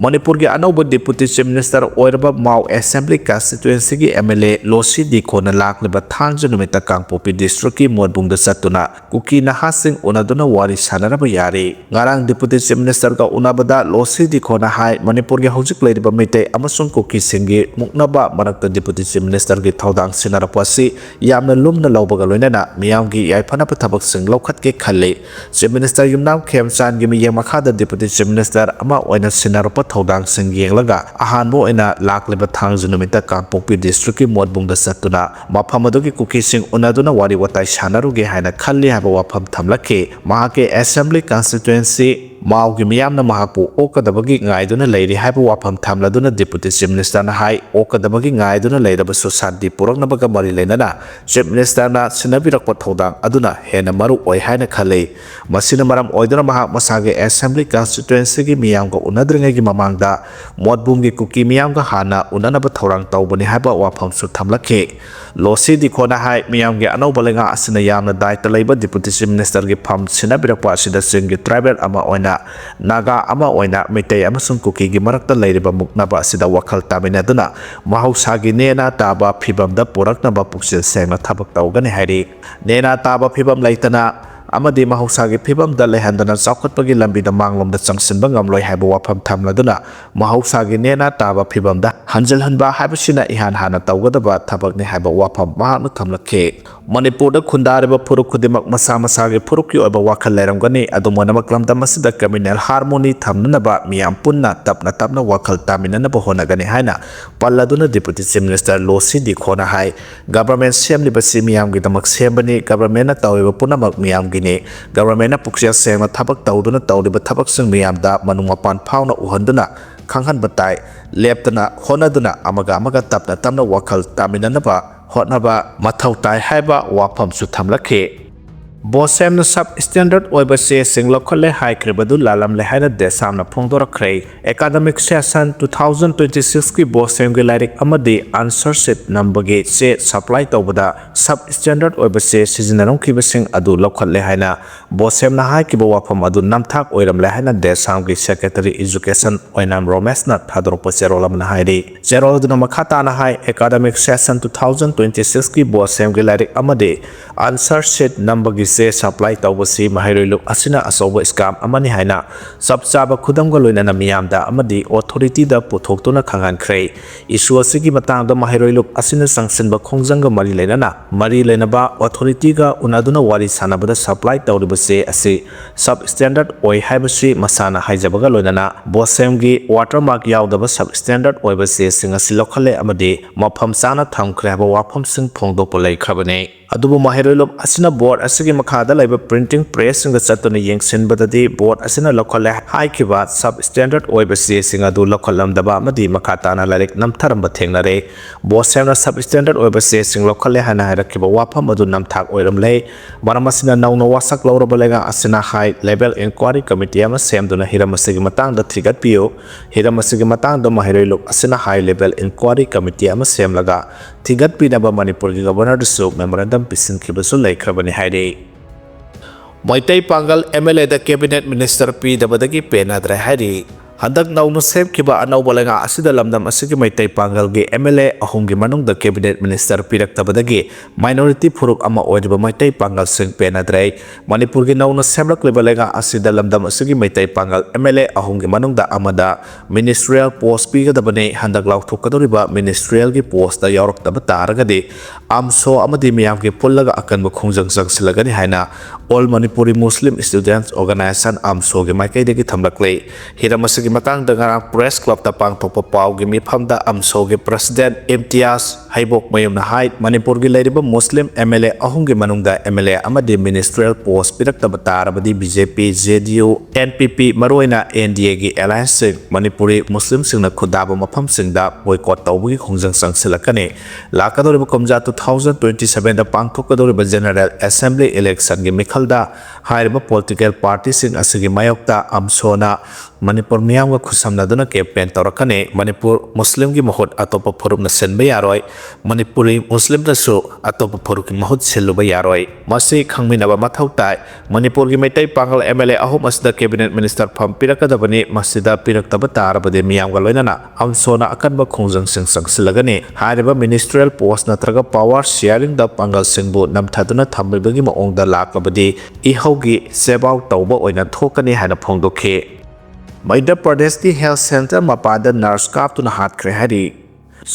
ꯃꯅꯤꯄꯨꯔꯒꯤ ꯑꯅꯧꯕ Deputy Chief Minister ꯑꯣꯏꯔꯕ ꯃꯥꯎ Assembly Constituencyꯒꯤ MLA ꯂꯣꯁꯤ ꯗꯤꯈꯣꯅ ꯂꯥꯛꯂꯤꯕ ꯊꯥꯡꯖ ꯅꯨꯃꯤꯠꯇ ꯀꯥꯡꯄꯣꯛꯄꯤ districtꯀꯤ ꯃꯣꯠꯕꯨꯡꯗ ꯆꯠꯇꯨꯅ ꯀꯨꯀꯤ ꯅꯍꯥꯁꯤꯡ ꯎꯅꯗꯨꯅ ꯋꯥꯔꯤ ꯁꯥꯟꯅꯔꯕ ꯌꯥꯔꯤ꯫ ꯉꯔꯥꯡ Deputy Chief Ministerꯒ ꯎꯅꯕꯗ ꯂꯣꯁꯤ ꯗꯤꯈꯣꯅ ꯍꯥꯏ, ꯃꯅꯤꯄꯨꯔꯒꯤ ꯍꯧꯖꯤꯛ ꯂꯩꯔꯤꯕ ꯃꯤꯇꯩ ꯑꯃꯁꯨꯡ ꯀꯨꯀꯤꯁꯤꯡꯒꯤ ꯃꯨꯛꯅꯕ ꯃꯔꯛꯇ Deputy Chief Ministerꯒꯤ ꯊꯧꯗꯥꯡ ꯁꯤꯟꯅꯔꯛꯄ ꯑꯁꯤ ꯌꯥꯝꯅ ꯂꯨꯝꯅ ꯂꯧꯕꯒ ꯂꯣꯏꯅꯅ ꯃꯤꯌꯥꯝꯒꯤ ꯌꯥꯏꯐꯅꯕ ꯊꯕꯛꯁꯤꯡ ꯂꯧꯈꯠꯀꯦ ꯈꯜꯂꯤ꯫ Chief Minister ꯌꯨꯝꯅꯥꯝ ꯈꯦꯝꯆꯥꯟꯒꯤ ꯃꯤꯠꯌꯦꯡ ꯃꯈꯥꯗ Deputy Chief Minister ꯑꯃ ꯑꯣꯏꯅ ꯁꯤꯟꯅꯔꯛꯄ ꯊꯧꯗꯥꯡꯁꯤꯡ ꯌꯦꯡꯂꯒ ꯑꯍꯥꯟꯕ ꯑꯣꯏꯅ ꯂꯥꯛꯂꯤꯕ ꯊꯥꯡꯖ ꯅꯨꯃꯤꯠꯇ ꯀꯥꯡꯄꯣꯛꯄꯤ districtꯀꯤ ꯃꯣꯠꯕꯨꯡꯗ ꯆꯠꯇꯨꯅ ꯃꯐꯝ ꯑꯗꯨꯒꯤ ꯀꯨꯀꯤꯁꯤꯡ ꯎꯅꯗꯨꯅ ꯋꯥꯔꯤ ꯋꯥꯇꯥꯏ ꯁꯥꯟꯅꯔꯨꯒꯦ ꯍꯥꯏꯅ ꯈꯜꯂꯤ ꯍꯥꯏꯕ ꯋꯥꯐꯝ ꯊꯝꯂꯛꯈꯤ꯫ ꯃꯍꯥꯛꯀꯤ Assembly Constituency ꯃꯥꯎꯒꯤ ꯃꯤꯌꯥꯝꯅ ꯃꯍꯥꯛꯄꯨ ꯑꯣꯛꯀꯗꯕꯒꯤ ꯉꯥꯏꯗꯨꯅ ꯂꯩꯔꯤ ꯍꯥꯏꯕ ꯋꯥꯐꯝ ꯊꯝꯂꯗꯨꯅ Deputy Chief Minister ꯅ ꯍꯥꯏ, ꯑꯣꯛꯀꯗꯕꯒꯤ ꯉꯥꯏꯗꯨꯅ ꯂꯩꯔꯕꯁꯨ ꯁꯥꯟꯇꯤ ꯄꯨꯔꯛꯅꯕꯒ ꯃꯔꯤ ꯂꯩꯅꯅ Chief Minister ꯅ ꯁꯤꯟꯅꯕꯤꯔꯛꯄ ꯊꯧꯗꯥꯡ ꯑꯗꯨꯅ ꯍꯦꯟꯅ ꯃꯔꯨ ꯑꯣꯏ ꯍꯥꯏꯅ ꯈꯜꯂꯤ꯫ ꯃꯁꯤꯅ ꯃꯔꯝ ꯑꯣꯏꯗꯨꯅ ꯃꯍꯥꯛ ꯃꯁꯥꯒꯤ Assembly Constituency ꯒꯤ ꯃꯤꯌꯥꯝꯒ ꯎꯅꯗ꯭ꯔꯤꯉꯩꯒꯤ ꯃꯃꯥꯡꯗ ꯃꯣꯠꯕꯨꯝꯒꯤ ꯀꯨꯀꯤ ꯃꯤꯌꯥꯝꯒ ꯍꯥꯟꯅ ꯎꯅꯅꯕ ꯊꯧꯔꯥꯡ ꯇꯧꯕꯅꯤ ꯍꯥꯏꯕ ꯋꯥꯐꯝꯁꯨ ꯊꯝꯂꯛꯈꯤ꯫ ꯂꯣꯁꯤ ꯗꯤꯈꯣꯅ ꯍꯥꯏ, ꯃꯤꯌꯥꯝꯒꯤ ꯑꯅꯧꯕ ꯂꯩꯉꯥꯛ ꯑꯁꯤꯅ ꯌꯥꯝꯅ ꯗꯥꯏꯇ ꯂꯩꯕ Deputy Chief Minister ꯒꯤ ꯐꯝ ꯁꯤꯟꯅꯕꯤꯔꯛꯄ ꯑꯁꯤꯗ ꯆꯤꯡꯒꯤ tribal ꯑꯃ ꯑꯣꯏꯅ, ꯅꯥꯒꯥ ꯑꯃ ꯑꯣꯏꯅ, ꯃꯩꯇꯩ ꯑꯃꯁꯨꯡ ꯀꯨꯀꯤꯒꯤ ꯃꯔꯛꯇ ꯂꯩꯔꯤꯕ ꯃꯨꯛꯅꯕ ꯑꯁꯤꯗ ꯋꯥꯈꯜ ꯇꯥꯃꯤꯟꯅꯗꯨꯅ ꯃꯍꯧꯁꯥꯒꯤ ꯅꯦꯅꯥ ꯇꯥꯕ ꯐꯤꯕꯝꯗ ꯄꯨꯔꯛꯅꯕ ꯄꯨꯛꯆꯦꯜ ꯁꯦꯡꯅ ꯊꯕꯛ ꯇꯧꯒꯅꯤ ꯍꯥꯏꯔꯤ꯫ ꯅꯦꯅꯥ ꯇꯥꯕ ꯐꯤꯕꯝ ꯂꯩꯇꯅ ꯑꯃꯗꯤ ꯃꯍꯧꯁꯥꯒꯤ ꯐꯤꯕꯝꯗ ꯂꯩꯍꯟꯗꯅ ꯆꯥꯎꯈꯠꯄꯒꯤ ꯂꯝꯕꯤꯗ ꯃꯥꯡꯂꯣꯝꯗ ꯆꯪꯁꯤꯟꯕ ꯉꯝꯂꯣꯏ ꯍꯥꯏꯕ ꯋꯥꯐꯝ ꯊꯝꯂꯗꯨꯅ ꯃꯍꯧꯁꯥꯒꯤ ꯅꯦꯅꯥ ꯇꯥꯕ ꯐꯤꯕꯝꯗ ꯍꯟꯖꯤꯜꯍꯟꯕ ꯍꯥꯏꯕꯁꯤꯅ ꯏꯍꯥꯟ ꯍꯥꯟꯅ ꯇꯧꯒꯗꯕ ꯊꯕꯛꯅꯤ ꯍꯥꯏꯕ ꯋꯥꯐꯝ ꯃꯍꯥꯛꯅ ꯊꯝꯂꯛꯈꯤ꯫ ꯃꯅꯤꯄꯨꯔꯗ ꯈꯨꯟꯗꯥꯔꯤꯕ ꯐꯨꯔꯨꯞ ꯈꯨꯗꯤꯡꯃꯛ ꯃꯁꯥ ꯃꯁꯥꯒꯤ ꯐꯨꯔꯨꯞꯀꯤ ꯑꯣꯏꯕ ꯋꯥꯈꯜ ꯂꯩꯔꯝꯒꯅꯤ꯫ ꯑꯗꯨꯝ ꯑꯣꯏꯅꯃꯛ ꯂꯝꯗꯝ ꯑꯁꯤꯗ communal harmony ꯊꯝꯅꯅꯕ ꯃꯤꯌꯥꯝ ꯄꯨꯟꯅ ꯇꯞꯅ ꯇꯞꯅ ꯋꯥꯈꯜ ꯇꯥꯃꯤꯟꯅꯅꯕ ꯍꯣꯠꯅꯒꯅꯤ ꯍꯥꯏꯅ ꯄꯜꯂꯗꯨꯅ Deputy Chief Minister ꯂꯣꯁꯤ ꯗꯤꯈꯣꯅ ꯍꯥꯏ, Government ꯁꯦꯝꯂꯤꯕꯁꯤ ꯃꯤꯌꯥꯝꯒꯤꯗꯃꯛ ꯁꯦꯝꯕꯅꯤ꯫ Government ꯅ ꯇꯧꯔꯤꯕ ꯄꯨꯝꯅꯃꯛ ꯃꯤꯌꯥꯝꯒꯤꯅꯤ꯫ Government ꯅ ꯄꯨꯛꯆꯦꯜ ꯁꯦꯡꯅ ꯊꯕꯛ ꯇꯧꯗꯨꯅ ꯇꯧꯔꯤꯕ ꯊꯕꯛꯁꯤꯡ ꯃꯤꯌꯥꯝꯗ ꯃꯅꯨꯡ ꯃꯄꯥꯟ ꯐꯥꯎꯅ ꯎꯍꯟꯗꯨꯅ ꯈꯪꯍꯟꯕ ꯇꯥꯏ꯫ ꯂꯦꯞꯇꯅ ꯍꯣꯠꯅꯗꯨꯅ ꯑꯃꯒ ꯑꯃꯒ ꯇꯞꯅ ꯇꯞꯅ ꯋꯥꯈꯜ ꯇꯥꯃꯤꯟꯅꯅꯕ ꯍꯣꯠꯅꯕ ꯃꯊꯧ ꯇꯥꯏ ꯍꯥꯏꯕ ꯋꯥꯐꯝꯁꯨ ꯊꯝꯂꯛꯈꯤ꯫ ꯕꯣꯁꯦꯝꯅ sub standard ꯑꯣꯏꯕ ꯆꯦꯁꯤꯡ ꯂꯧꯈꯠꯂꯦ ꯍꯥꯏꯈ꯭ꯔꯤꯕꯗꯨ ꯂꯥꯜꯂꯝꯂꯦ ꯍꯥꯏꯅ ꯗꯦꯁꯥꯝꯅ ꯐꯣꯡꯗꯣꯔꯛꯈ꯭ꯔꯦ꯫ Academic session two thousand twenty six ꯀꯤ ꯕꯣꯁꯦꯝꯒꯤ ꯂꯥꯏꯔꯤꯛ ꯑꯃꯗꯤ answer sheet ꯅꯝꯕꯒꯤ ꯆꯦ supply ꯇꯧꯕꯗ sub standard ꯑꯣꯏꯕ ꯆꯦ ꯁꯤꯖꯤꯟꯅꯔꯝꯈꯤꯕꯁꯤꯡ ꯑꯗꯨ ꯂꯧꯈꯠꯂꯦ ꯍꯥꯏꯅ ꯕꯣꯁꯦꯝꯅ ꯍꯥꯏꯈꯤꯕ ꯋꯥꯐꯝ ꯑꯗꯨ ꯅꯝꯊꯥꯛ ꯑꯣꯏꯔꯝꯂꯦ ꯍꯥꯏꯅ ꯗꯦꯁꯥꯝꯒꯤ Secretary Education ꯑꯣꯏꯅꯥꯝ ꯔꯣꯃꯦꯁꯅ ꯊꯥꯗꯣꯔꯛꯄ ꯆꯦꯔꯣꯜ ꯑꯃꯅ ꯍꯥꯏꯔꯤ꯫ ꯆꯦꯔꯣꯜ ꯑꯗꯨꯅ ꯃꯈꯥ ꯇꯥꯅ ꯍꯥꯏ, Academic session two thousand twenty six ꯀꯤ ꯕꯣꯁꯦꯝꯒꯤ ꯂꯥꯏꯔꯤꯛ ꯑꯃꯗꯤ answer sheet ꯅꯝꯕꯒꯤ ꯆꯦ supply ꯇꯧꯕꯁꯤ ꯃꯍꯩꯔꯣꯏ ꯂꯨꯞ ꯑꯁꯤꯅ ꯑꯆꯧꯕ scam ꯑꯃꯅꯤ ꯍꯥꯏꯅ ꯆꯞ ꯆꯥꯕ ꯈꯨꯗꯝꯒ ꯂꯣꯏꯅꯅ ꯃꯤꯌꯥꯝꯗ ꯑꯃꯗꯤ authority ꯗ ꯄꯨꯊꯣꯛꯇꯨꯅ ꯈꯪꯍꯟꯈ꯭ꯔꯦ꯫ Issue ꯑꯁꯤꯒꯤ ꯃꯇꯥꯡꯗ ꯃꯍꯩꯔꯣꯏ ꯂꯨꯞ ꯑꯁꯤꯅ ꯆꯪꯁꯤꯟꯕ ꯈꯣꯡꯖꯪꯒ ꯃꯔꯤ ꯂꯩꯅꯅ, ꯃꯔꯤ ꯂꯩꯅꯕ authority ꯒ ꯎꯅꯗꯨꯅ ꯋꯥꯔꯤ ꯁꯥꯟꯅꯕꯗ supply ꯇꯧꯔꯤꯕ ꯆꯦ ꯑꯁꯤ sub standard ꯑꯣꯏ ꯍꯥꯏꯕꯁꯤ ꯃꯁꯥꯅ ꯍꯥꯏꯖꯕꯒ ꯂꯣꯏꯅꯅ ꯕꯣꯁꯦꯝꯒꯤ watermark ꯌꯥꯎꯗꯕ sub standard ꯑꯣꯏꯕ ꯆꯦꯁꯤꯡ ꯑꯁꯤ ꯂꯧꯈꯠꯂꯦ ꯑꯃꯗꯤ ꯃꯐꯝ ꯆꯥꯅ ꯊꯝꯈ꯭ꯔꯦ ꯍꯥꯏꯕ ꯋꯥꯐꯝꯁꯤꯡ ꯐꯣꯡꯗꯣꯛꯄ ꯂꯩꯈ꯭ꯔꯕꯅꯤ꯫ ꯑꯗꯨꯕꯨ ꯃꯍꯩꯔꯣꯏ ꯂꯨꯞ ꯑꯁꯤꯅ board ꯑꯁꯤꯒꯤ ꯃꯈꯥꯗ ꯂꯩꯕ printing pressꯁꯤꯡꯗ ꯆꯠꯇꯨꯅ ꯌꯦꯡꯁꯤꯟꯕꯗꯗꯤ board ꯑꯁꯤꯅ ꯂꯧꯈꯠꯂꯦ ꯍꯥꯏꯈꯤꯕ substandard ꯑꯣꯏꯕ ꯆꯦꯁꯤꯡ ꯑꯗꯨ ꯂꯧꯈꯠꯂꯝꯗꯕ ꯑꯃꯗꯤ ꯃꯈꯥ ꯇꯥꯅ ꯂꯥꯏꯔꯤꯛ ꯅꯝꯊꯔꯝꯕ ꯊꯦꯡꯅꯔꯦ꯫ Board ꯁꯦꯝꯅ substandard ꯑꯣꯏꯕ ꯆꯦꯁꯤꯡ ꯂꯧꯈꯠꯂꯦ ꯍꯥꯏꯅ ꯍꯥꯏꯔꯛꯈꯤꯕ ꯋꯥꯐꯝ ꯑꯗꯨ ꯅꯝꯊꯥꯛ ꯑꯣꯏꯔꯝꯂꯦ꯫ ꯃꯔꯝ ꯑꯁꯤꯅ ꯅꯧꯅ ꯋꯥꯁꯛ ꯂꯧꯔꯕ ꯂꯩꯉꯥꯛ ꯑꯁꯤꯅ high level inquiry committee ꯑꯃ ꯁꯦꯝꯗꯨꯅ ꯍꯤꯔꯝ ꯑꯁꯤꯒꯤ ꯃꯇꯥꯡꯗ ꯊꯤꯒꯠꯄꯤꯌꯨ꯫ ꯍꯤꯔꯝ ꯑꯁꯤꯒꯤ ꯃꯇꯥꯡꯗ ꯃꯍꯩꯔꯣꯏ ꯂꯨꯞ ꯑꯁꯤꯅ high level inquiry committee ꯑꯃ ꯁꯦꯝꯂꯒ ꯊꯤꯒꯠꯄꯤꯅꯕ ꯃꯅꯤꯄꯨꯔꯒꯤ Governorꯗꯁꯨ memorandum ꯄꯤꯁꯤꯟꯈꯤꯕꯁꯨ ꯂꯩꯈ꯭ꯔꯕꯅꯤ ꯍꯥꯏꯔꯤ꯫ ꯃꯩꯇꯩ ꯄꯥꯡꯒꯜ MLAꯗ cabinet minister ꯄꯤꯗꯕꯗꯒꯤ ꯄꯦꯟꯅꯗ꯭ꯔꯦ ꯍꯥꯏꯔꯤ꯫ ꯍꯟꯗꯛ ꯅꯧꯅ ꯁꯦꯝꯈꯤꯕ ꯑꯅꯧꯕ ꯂꯩꯉꯥꯛ ꯑꯁꯤꯗ ꯂꯝꯗꯝ ꯑꯁꯤꯒꯤ ꯃꯩꯇꯩ ꯄꯥꯡꯒꯜꯒꯤ MLA ꯑꯍꯨꯝꯒꯤ ꯃꯅꯨꯡꯗ cabinet minister ꯄꯤꯔꯛꯇꯕꯗꯒꯤ minority ꯐꯨꯔꯨꯞ ꯑꯃ ꯑꯣꯏꯔꯤꯕ ꯃꯩꯇꯩ ꯄꯥꯡꯒꯜꯁꯤꯡ ꯄꯦꯟꯅꯗ꯭ꯔꯦ꯫ ꯃꯅꯤꯄꯨꯔꯒꯤ ꯅꯧꯅ ꯁꯦꯝꯂꯛꯂꯤꯕ ꯂꯩꯉꯥꯛ ꯑꯁꯤꯗ ꯂꯝꯗꯝ ꯑꯁꯤꯒꯤ ꯃꯩꯇꯩ ꯄꯥꯡꯒꯜ MLA ꯑꯍꯨꯝꯒꯤ ꯃꯅꯨꯡꯗ ꯑꯃꯗ ministerial post ꯄꯤꯒꯗꯕꯅꯤ꯫ ꯍꯟꯗꯛ ꯂꯥꯎꯊꯣꯛꯀꯗꯧꯔꯤꯕ ministerialꯒꯤ postꯇ ꯌꯥꯎꯔꯛꯇꯕ ꯇꯥꯔꯒꯗꯤ AMSO ꯑꯃꯗꯤ ꯃꯤꯌꯥꯝꯒꯤ ꯄꯨꯜꯂꯒ ꯑꯀꯟꯕ ꯈꯣꯡꯖꯪ ꯆꯪꯁꯤꯜꯂꯒꯅꯤ ꯍꯥꯏꯅ All Manipuri Muslim Students Organisation, AMSOꯒꯤ ꯃꯥꯏꯀꯩꯗꯒꯤ ꯊꯝꯂꯛꯂꯤ꯫ ꯍꯤꯔꯝ ꯑꯁꯤꯒꯤ ꯃꯇꯥꯡꯗ ꯉꯔꯥꯡ press clubꯇ ꯄꯥꯡꯊꯣꯛꯄ ꯄꯥꯎꯒꯤ ꯃꯤꯐꯝꯗ AMSOꯒꯤ president ꯏꯝꯇꯤꯌꯥꯖ ꯍꯩꯕꯣꯛꯃꯌꯨꯝꯅ ꯍꯥꯏ, ꯃꯅꯤꯄꯨꯔꯒꯤ ꯂꯩꯔꯤꯕ Muslim MLA ꯑꯍꯨꯝꯒꯤ ꯃꯅꯨꯡꯗ MLA ꯑꯃꯗꯤ ministerial post ꯄꯤꯔꯛꯇꯕ ꯇꯥꯔꯕꯗꯤ BJP, JDU, NPP, ꯃꯔꯨꯑꯣꯏꯅ NDAꯒꯤ allianceꯁꯤꯡ ꯃꯅꯤꯄꯨꯔꯤ Muslimꯁꯤꯡꯅ ꯈꯨꯟꯗꯥꯕ ꯃꯐꯝꯁꯤꯡꯗ boycott ꯇꯧꯕꯒꯤ ꯈꯣꯡꯖꯪ ꯆꯪꯁꯤꯜꯂꯛꯀꯅꯤ꯫ ꯂꯥꯛꯀꯗꯧꯔꯤꯕ ꯀꯨꯝꯖꯥ two thousand twenty sevenꯗ ꯄꯥꯡꯊꯣꯛꯀꯗꯧꯔꯤꯕ General Assembly electionꯒꯤ ꯃꯤꯈꯜꯗ ꯍꯥꯏꯔꯤꯕ political partyꯁꯤꯡ ꯑꯁꯤꯒꯤ ꯃꯥꯌꯣꯛꯇ AMSOꯅ ꯃꯅꯤꯄꯨꯔ ꯃꯤꯌꯥꯝꯒ ꯈꯨꯠꯁꯝꯅꯗꯨꯅ campaign ꯇꯧꯔꯛꯀꯅꯤ꯫ ꯃꯅꯤꯄꯨꯔ Muslimꯒꯤ ꯃꯍꯨꯠ ꯑꯇꯣꯞꯄ ꯐꯨꯔꯨꯞꯅ ꯁꯤꯟꯕ ꯌꯥꯔꯣꯏ꯫ ꯃꯅꯤꯄꯨꯔꯤ Muslimꯅꯁꯨ ꯑꯇꯣꯞꯄ ꯐꯨꯔꯨꯞꯀꯤ ꯃꯍꯨꯠ ꯁꯤꯜꯂꯨꯕ ꯌꯥꯔꯣꯏ꯫ ꯃꯁꯤ ꯈꯪꯃꯤꯟꯅꯕ ꯃꯊꯧ ꯇꯥꯏ꯫ ꯃꯅꯤꯄꯨꯔꯒꯤ ꯃꯩꯇꯩ ꯄꯥꯡꯒꯜ MLA ꯑꯍꯨꯝ ꯑꯁꯤꯗ cabinet minister ꯐꯝ ꯄꯤꯔꯛꯀꯗꯕꯅꯤ꯫ ꯃꯁꯤꯗ ꯄꯤꯔꯛꯇꯕ ꯇꯥꯔꯕꯗꯤ ꯃꯤꯌꯥꯝꯒ ꯂꯣꯏꯅꯅ AMSOꯅ ꯑꯀꯟꯕ ꯈꯣꯡꯖꯪꯁꯤꯡ ꯆꯪꯁꯤꯜꯂꯒꯅꯤ꯫ ꯍꯥꯏꯔꯤꯕ ministerial post ꯅꯠꯇ꯭ꯔꯒ power sharingꯗ ꯄꯥꯡꯒꯜꯁꯤꯡꯕꯨ ꯅꯝꯊꯗꯨꯅ ꯊꯝꯕꯒꯤ ꯃꯑꯣꯡꯗ ꯂꯥꯛꯂꯕꯗꯤ ꯏꯍꯧꯒꯤ ꯆꯦꯕꯥꯎ ꯇꯧꯕ ꯑꯣꯏꯅ ꯊꯣꯛꯀꯅꯤ ꯍꯥꯏꯅ ꯐꯣꯡꯗꯣꯛꯈꯤ꯫ ꯃꯙ꯭ꯌ ꯄ꯭ꯔꯗꯦꯁꯀꯤ health centre ꯃꯄꯥꯟꯗ nurse ꯀꯥꯞꯇꯨꯅ ꯍꯥꯠꯈ꯭ꯔꯦ ꯍꯥꯏꯔꯤ꯫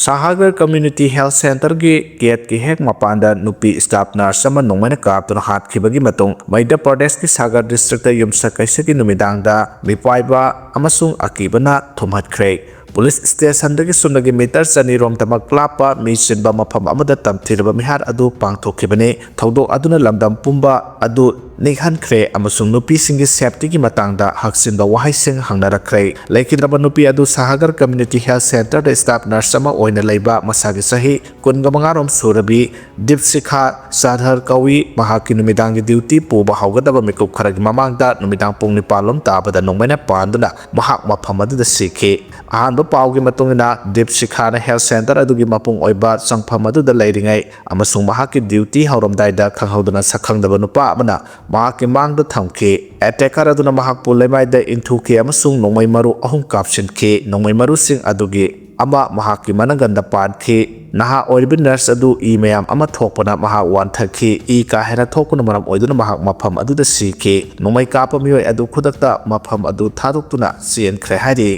ꯁꯍꯥꯒꯔ Community Health Centreꯒꯤ gateꯀꯤ ꯍꯦꯛ ꯃꯄꯥꯟꯗ ꯅꯨꯄꯤ staff nurse ꯑꯃ ꯅꯣꯡꯃꯩꯅ ꯀꯥꯞꯇꯨꯅ ꯍꯥꯠꯈꯤꯕꯒꯤ ꯃꯇꯨꯡ, ꯃꯙ꯭ꯌ ꯄ꯭ꯔꯗꯦꯁꯀꯤ ꯁꯥꯒꯔ districtꯇ ꯌꯨꯝꯁꯀꯩꯁꯒꯤ ꯅꯨꯃꯤꯗꯥꯡꯗ ꯃꯤꯄꯥꯏꯕ ꯑꯃꯁꯨꯡ ꯑꯀꯤꯕꯅ ꯊꯨꯝꯍꯠꯈ꯭ꯔꯦ꯫ ꯄꯨꯂꯤꯁ ꯁ꯭ꯇꯦꯁꯟꯗꯒꯤ ꯁꯨꯞꯅꯒꯤ ꯃꯤꯇꯔ ꯆꯅꯤ ꯔꯣꯝꯇꯃꯛ ꯂꯥꯞꯄ ꯃꯤ ꯆꯤꯟꯕ ꯃꯐꯝ ꯑꯃꯗ ꯇꯝꯊꯤꯔꯕ ꯃꯤꯍꯥꯠ ꯑꯗꯨ ꯄꯥꯡꯊꯣꯛꯈꯤꯕꯅꯤ꯫ ꯊꯧꯗꯣꯛ ꯑꯗꯨꯅ ꯂꯝꯗꯝ ꯄꯨꯝꯕ ꯑꯗꯨ ꯅꯤꯛꯍꯟꯈ꯭ꯔꯦ ꯑꯃꯁꯨꯡ ꯅꯨꯄꯤꯁꯤꯡꯒꯤ ꯁꯦꯐꯇꯤꯒꯤ ꯃꯇꯥꯡꯗ ꯍꯛꯆꯤꯟꯕ ꯋꯥꯍꯩꯁꯤꯡ ꯍꯪꯅꯔꯛꯈ꯭ꯔꯦ꯫ ꯂꯩꯈꯤꯗ꯭ꯔꯕ ꯅꯨꯄꯤ ꯑꯗꯨ ꯁꯍꯥꯒꯔ ꯀꯝꯌꯨꯅꯤꯇꯤ ꯍꯦꯜꯊ ꯁꯦꯟꯇꯔꯗ ꯁ꯭ꯇꯥꯐ ꯅꯔꯁ ꯑꯃ ꯑꯣꯏꯅ ꯂꯩꯕ, ꯃꯁꯥꯒꯤ ꯆꯍꯤ ꯀꯨꯟꯒ ꯃꯉꯥ ꯔꯣꯝ ꯁꯨꯔꯕꯤ ꯗꯤꯞꯁꯤꯈꯥ ꯆꯥꯙꯔ ꯀꯧꯏ꯫ ꯃꯍꯥꯛꯀꯤ ꯅꯨꯃꯤꯗꯥꯡꯒꯤ ꯗ꯭ꯌꯨꯇꯤ ꯄꯨꯕ ꯍꯧꯒꯗꯕ ꯃꯤꯀꯨꯞ ꯈꯔꯒꯤ ꯃꯃꯥꯡꯗ ꯅꯨꯃꯤꯗꯥꯡ ꯄꯨꯡ ꯅꯤꯄꯥꯟ ꯂꯣꯝ ꯇꯥꯕꯗ ꯅꯣꯡꯃꯩꯅ ꯄꯥꯟꯗꯨꯅ ꯃꯍꯥꯛ ꯃꯐꯝ ꯑꯗꯨꯗ ꯁꯤꯈꯤ꯫ ꯑꯍꯥꯟꯕ ꯄꯥꯎꯒꯤ ꯃꯇꯨꯡ ꯏꯟꯅ, ꯗꯤꯞꯁꯤꯈꯥꯅ ꯍꯦꯜꯊ ꯁꯦꯟꯇꯔ ꯑꯗꯨꯒꯤ ꯃꯄꯨꯡ ꯑꯣꯏꯕ ꯆꯪꯐꯝ ꯑꯗꯨꯗ ꯂꯩꯔꯤꯉꯩ ꯑꯃꯁꯨꯡ ꯃꯍꯥꯛꯀꯤ ꯗ꯭ꯌꯨꯇꯤ ꯍꯧꯔꯝꯗꯥꯏꯗ ꯈꯪꯍꯧꯗꯅ ꯁꯛꯈꯪꯗꯕ ꯅꯨꯄꯥ ꯑꯃꯅ ꯃꯍꯥꯛꯀꯤ ꯃꯥꯡꯗ ꯊꯝꯈꯤ꯫ ꯑꯦꯇꯦꯀꯔ ꯑꯗꯨꯅ ꯃꯍꯥꯛꯄꯨ ꯂꯩꯃꯥꯏꯗ ꯏꯟꯊꯨꯈꯤ ꯑꯃꯁꯨꯡ ꯅꯣꯡꯃꯩ ꯃꯔꯨ ꯑꯍꯨꯝ ꯀꯥꯞꯁꯤꯟꯈꯤ꯫ ꯅꯣꯡꯃꯩ ꯃꯔꯨꯁꯤꯡ ꯑꯗꯨꯒꯤ ꯑꯃ ꯃꯍꯥꯛꯀꯤ ꯃꯅꯪꯒꯟꯗ ꯄꯥꯟꯈꯤ꯫ ꯅꯍꯥ ꯑꯣꯏꯔꯤꯕ ꯅꯔꯁ ꯑꯗꯨ ꯏ ꯃꯌꯥꯝ ꯑꯃ ꯊꯣꯛꯄꯅ ꯃꯍꯥꯛ ꯋꯥꯟꯊꯈꯤ꯫ ꯏ ꯀꯥ ꯍꯦꯟꯅ ꯊꯣꯛꯄꯅ ꯃꯔꯝ ꯑꯣꯏꯗꯨꯅ ꯃꯍꯥꯛ ꯃꯐꯝ ꯑꯗꯨꯗ ꯁꯤꯈꯤ꯫ ꯅꯣꯡꯃꯩ ꯀꯥꯞꯄ ꯃꯤꯑꯣꯏ ꯑꯗꯨ ꯈꯨꯗꯛꯇ ꯃꯐꯝ ꯑꯗꯨ ꯊꯥꯗꯣꯛꯇꯨꯅ ꯆꯦꯟꯈ꯭ꯔꯦ ꯍꯥꯏꯔꯤ꯫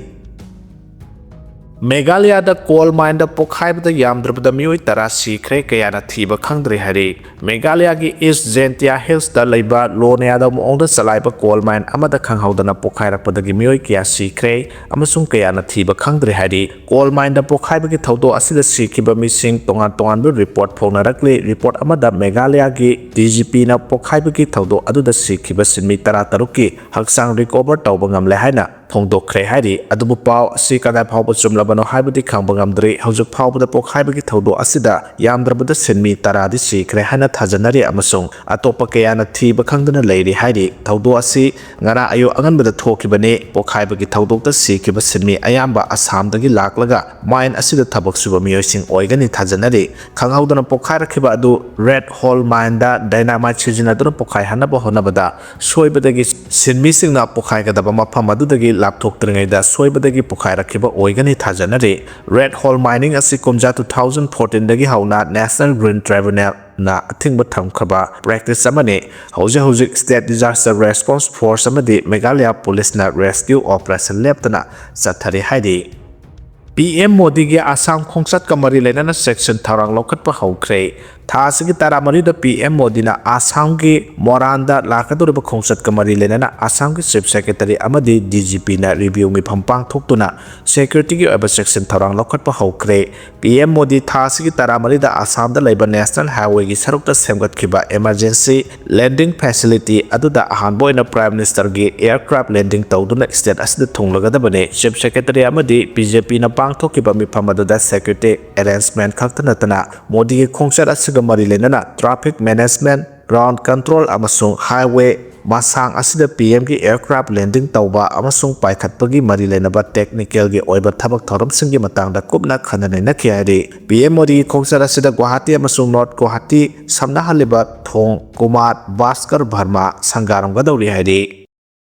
ꯃꯦꯘꯥꯂꯌꯥꯗ ꯀꯣꯜ ꯃꯥꯏꯟꯗ ꯄꯣꯈꯥꯏꯕꯗ ꯌꯥꯝꯗ꯭ꯔꯕꯗ ꯃꯤꯑꯣꯏ ꯇꯔꯥ ꯁꯤꯈ꯭ꯔꯦ, ꯀꯌꯥꯅ ꯊꯤꯕ ꯈꯪꯗ꯭ꯔꯤ ꯍꯥꯏꯔꯤ꯫ ꯃꯦꯘꯥꯂꯌꯥꯒꯤ ꯏꯁ ꯖꯦꯟꯇꯤꯌꯥ ꯍꯤꯜꯁꯇ ꯂꯩꯕ ꯂꯣꯅꯦꯌꯥꯗ ꯃꯑꯣꯡꯗ ꯆꯂꯥꯏꯕ ꯀꯣꯜ ꯃꯥꯏꯟ ꯑꯃꯗ ꯈꯪꯍꯧꯗꯅ ꯄꯣꯈꯥꯏꯔꯛꯄꯗꯒꯤ ꯃꯤꯑꯣꯏ ꯀꯌꯥ ꯁꯤꯈ꯭ꯔꯦ ꯑꯃꯁꯨꯡ ꯀꯌꯥꯅ ꯊꯤꯕ ꯈꯪꯗ꯭ꯔꯤ ꯍꯥꯏꯔꯤ꯫ ꯀꯣꯜ ꯃꯥꯏꯟꯗ ꯄꯣꯈꯥꯏꯕꯒꯤ ꯊꯧꯗꯣꯛ ꯑꯁꯤꯗ ꯁꯤꯈꯤꯕ ꯃꯤꯁꯤꯡ ꯇꯣꯉꯥꯟ ꯇꯣꯉꯥꯟꯕ ꯔꯤꯄꯣꯔꯠ ꯐꯣꯡꯅꯔꯛꯂꯤ꯫ ꯔꯤꯄꯣꯔꯠ ꯑꯃꯗ ꯃꯦꯘꯥꯂꯌꯥꯒꯤ ꯗꯤ ꯖꯤ ꯄꯤꯅ ꯄꯣꯈꯥꯏꯕꯒꯤ ꯊꯧꯗꯣꯛ ꯑꯗꯨꯗ ꯁꯤꯈꯤꯕ ꯁꯤꯟꯃꯤ ꯇꯔꯥ ꯇꯔꯨꯛꯀꯤ ꯍꯛꯆꯥꯡ ꯔꯤꯀꯣꯚꯔ ꯇꯧꯕ ꯉꯝꯂꯦ ꯍꯥꯏꯅ ꯐꯣꯡꯗꯣꯛꯈ꯭ꯔꯦ ꯍꯥꯏꯔꯤ꯫ ꯑꯗꯨꯕꯨ ꯄꯥꯎ ꯑꯁꯤ ꯀꯗꯥꯏ ꯐꯥꯎꯕ ꯆꯨꯝꯂꯕꯅꯣ ꯍꯥꯏꯕꯗꯤ ꯈꯪꯕ ꯉꯝꯗ꯭ꯔꯤ꯫ ꯍꯧꯖꯤꯛ ꯐꯥꯎꯕꯗ ꯄꯣꯈꯥꯏꯕꯒꯤ ꯊꯧꯗꯣꯛ ꯑꯁꯤꯗ ꯌꯥꯝꯗ꯭ꯔꯕꯗ ꯁꯤꯟꯃꯤ ꯇꯔꯥꯗꯤ ꯁꯤꯈ꯭ꯔꯦ ꯍꯥꯏꯅ ꯊꯥꯖꯅꯔꯤ ꯑꯃꯁꯨꯡ ꯑꯇꯣꯞꯄ ꯀꯌꯥꯅ ꯊꯤꯕ ꯈꯪꯗꯅ ꯂꯩꯔꯤ ꯍꯥꯏꯔꯤ꯫ ꯊꯧꯗꯣꯛ ꯑꯁꯤ ꯉꯔꯥꯡ ꯑꯌꯨꯛ ꯑꯉꯟꯕꯗ ꯊꯣꯛꯈꯤꯕꯅꯤ꯫ ꯄꯣꯈꯥꯏꯕꯒꯤ ꯊꯧꯗꯣꯛꯇ ꯁꯤꯈꯤꯕ ꯁꯤꯟꯃꯤ ꯑꯌꯥꯝꯕ ꯑꯁꯥꯝꯗꯒꯤ ꯂꯥꯛꯂꯒ ꯃꯥꯏꯟ ꯑꯁꯤꯗ ꯊꯕꯛ ꯁꯨꯕ ꯃꯤꯑꯣꯏꯁꯤꯡ ꯑꯣꯏꯒꯅꯤ ꯊꯥꯖꯅꯔꯤ꯫ ꯈꯪꯍꯧꯗꯅ ꯄꯣꯈꯥꯏꯔꯛꯈꯤꯕ ꯑꯗꯨ ꯔꯦꯗ ꯍꯣꯜ ꯃꯥꯏꯟꯗ ꯗꯥꯏꯅꯥꯃꯥꯏꯠ ꯁꯤꯖꯤꯟꯅꯗꯨꯅ ꯄꯣꯈꯥꯏꯍꯟꯅꯕ ꯍꯣꯠꯅꯕꯗ ꯁꯣꯏꯕꯗꯒꯤ ꯁꯤꯟꯃꯤꯁꯤꯡꯅ ꯄꯣꯈꯥꯏꯒꯗꯕ ꯃꯐꯝ ꯑꯗꯨꯗꯒꯤ ꯂꯥꯞꯊꯣꯛꯇ꯭ꯔꯤꯉꯩꯗ ꯁꯣꯏꯕꯗꯒꯤ ꯄꯣꯈꯥꯏꯔꯛꯈꯤꯕ ꯑꯣꯏꯒꯅꯤ ꯊꯥꯖꯅꯔꯤ꯫ ꯔꯦꯗ ꯍꯣꯜ ꯃꯥꯏꯅꯤꯡ ꯑꯁꯤ ꯀꯨꯝꯖꯥ two thousand fourteen ꯗꯒꯤ ꯍꯧꯅ National Green Tribunal ꯅ ꯑꯊꯤꯡꯕ ꯊꯝꯈ꯭ꯔꯕ ꯄ꯭ꯔꯦꯛꯇꯤꯁ ꯑꯃꯅꯤ꯫ ꯍꯧꯖꯤꯛ ꯍꯧꯖꯤꯛ State Disaster Response Force ꯑꯃꯗꯤ ꯃꯦꯘꯥꯂꯌꯥ ꯄꯨꯂꯤꯁꯅ ꯔꯦꯁꯀ꯭ꯌꯨ ꯑꯣꯄꯔꯦꯁꯟ ꯂꯦꯞꯇꯅ ꯆꯠꯊꯔꯤ ꯍꯥꯏꯔꯤ꯫ ꯄꯤ ꯑꯦꯝ ꯃꯣꯗꯤꯒꯤ ꯑꯁꯥꯝ ꯈꯣꯡꯆꯠꯀ ꯃꯔꯤ ꯂꯩꯅꯅ ꯆꯦꯛꯁꯤꯟ ꯊꯧꯔꯥꯡ ꯂꯧꯈꯠꯄ ꯍꯧꯈ꯭ꯔꯦ꯫ ꯊꯥ ꯑꯁꯤꯒꯤ ꯇꯔꯥꯃꯔꯤꯗ ꯄꯤ ꯑꯦꯝ ꯃꯣꯗꯤꯅ ꯑꯁꯥꯝꯒꯤ ꯃꯣꯔꯥꯟꯗ ꯂꯥꯛꯀꯗꯧꯔꯤꯕ ꯈꯣꯡꯆꯠꯀ ꯃꯔꯤ ꯂꯩꯅꯅ ꯑꯁꯥꯝꯒꯤ Chief Secretary ꯑꯃꯗꯤ D G Pꯅ review ꯃꯤꯐꯝ ꯄꯥꯡꯊꯣꯛꯇꯨꯅ securityꯒꯤ ꯑꯣꯏꯕ ꯆꯦꯛꯁꯤꯟ ꯊꯧꯔꯥꯡ ꯂꯧꯈꯠꯄ ꯍꯧꯈ꯭ꯔꯦ꯫ ꯄꯤ ꯑꯦꯝ ꯃꯣꯗꯤ ꯊꯥ ꯑꯁꯤꯒꯤ ꯇꯔꯥꯃꯔꯤꯗ ꯑꯁꯥꯝꯗ ꯂꯩꯕ National Highwayꯒꯤ ꯁꯔꯨꯛꯇ ꯁꯦꯝꯒꯠꯈꯤꯕ emergency landing facility ꯑꯗꯨꯗ ꯑꯍꯥꯟꯕ ꯑꯣꯏꯅ Prime Ministerꯒꯤ aircraft landing ꯇꯧꯗꯨꯅ state ꯑꯁꯤꯗ ꯊꯨꯡꯂꯒꯗꯕꯅꯤ꯫ Chief Secretary ꯑꯃꯗꯤ B J Pꯅ ꯄꯥꯡꯊꯣꯛꯈꯤꯕ ꯃꯤꯐꯝ ꯑꯗꯨꯗ security arrangement ꯈꯛꯇ ꯅꯠꯇꯅ ꯃꯣꯗꯤꯒꯤ ꯈꯣꯡꯆꯠ ꯑꯁꯤꯒ ꯃꯔꯤ ꯂꯩꯅꯅ traffic management, ground control ꯑꯃꯁꯨꯡ highway ꯃꯁꯥꯡ ꯑꯁꯤꯗ P Mꯒꯤ aircraft landing ꯇꯧꯕ ꯑꯃꯁꯨꯡ ꯄꯥꯏꯈꯠꯄꯒꯤ ꯃꯔꯤ ꯂꯩꯅꯕ technicalꯒꯤ ꯑꯣꯏꯕ ꯊꯕꯛ ꯊꯧꯔꯝꯁꯤꯡꯒꯤ ꯃꯇꯥꯡꯗ ꯀꯨꯞꯅ ꯈꯟꯅ ꯅꯩꯅꯈꯤ ꯍꯥꯏꯔꯤ꯫ P M ꯃꯣꯗꯤꯒꯤ ꯈꯣꯡꯆꯠ ꯑꯁꯤꯗ ꯒꯨꯋꯥꯍꯥꯇꯤ ꯑꯃꯁꯨꯡ North ꯒꯨꯋꯥꯍꯥꯇꯤ ꯁꯝꯅꯍꯜꯂꯤꯕ ꯊꯣꯡ ꯀꯨꯃꯥꯔ ꯚꯥꯁꯀꯔ ꯚꯔꯃꯥ ꯁꯪꯒꯥꯔꯝꯒꯗꯧꯔꯤ ꯍꯥꯏꯔꯤ꯫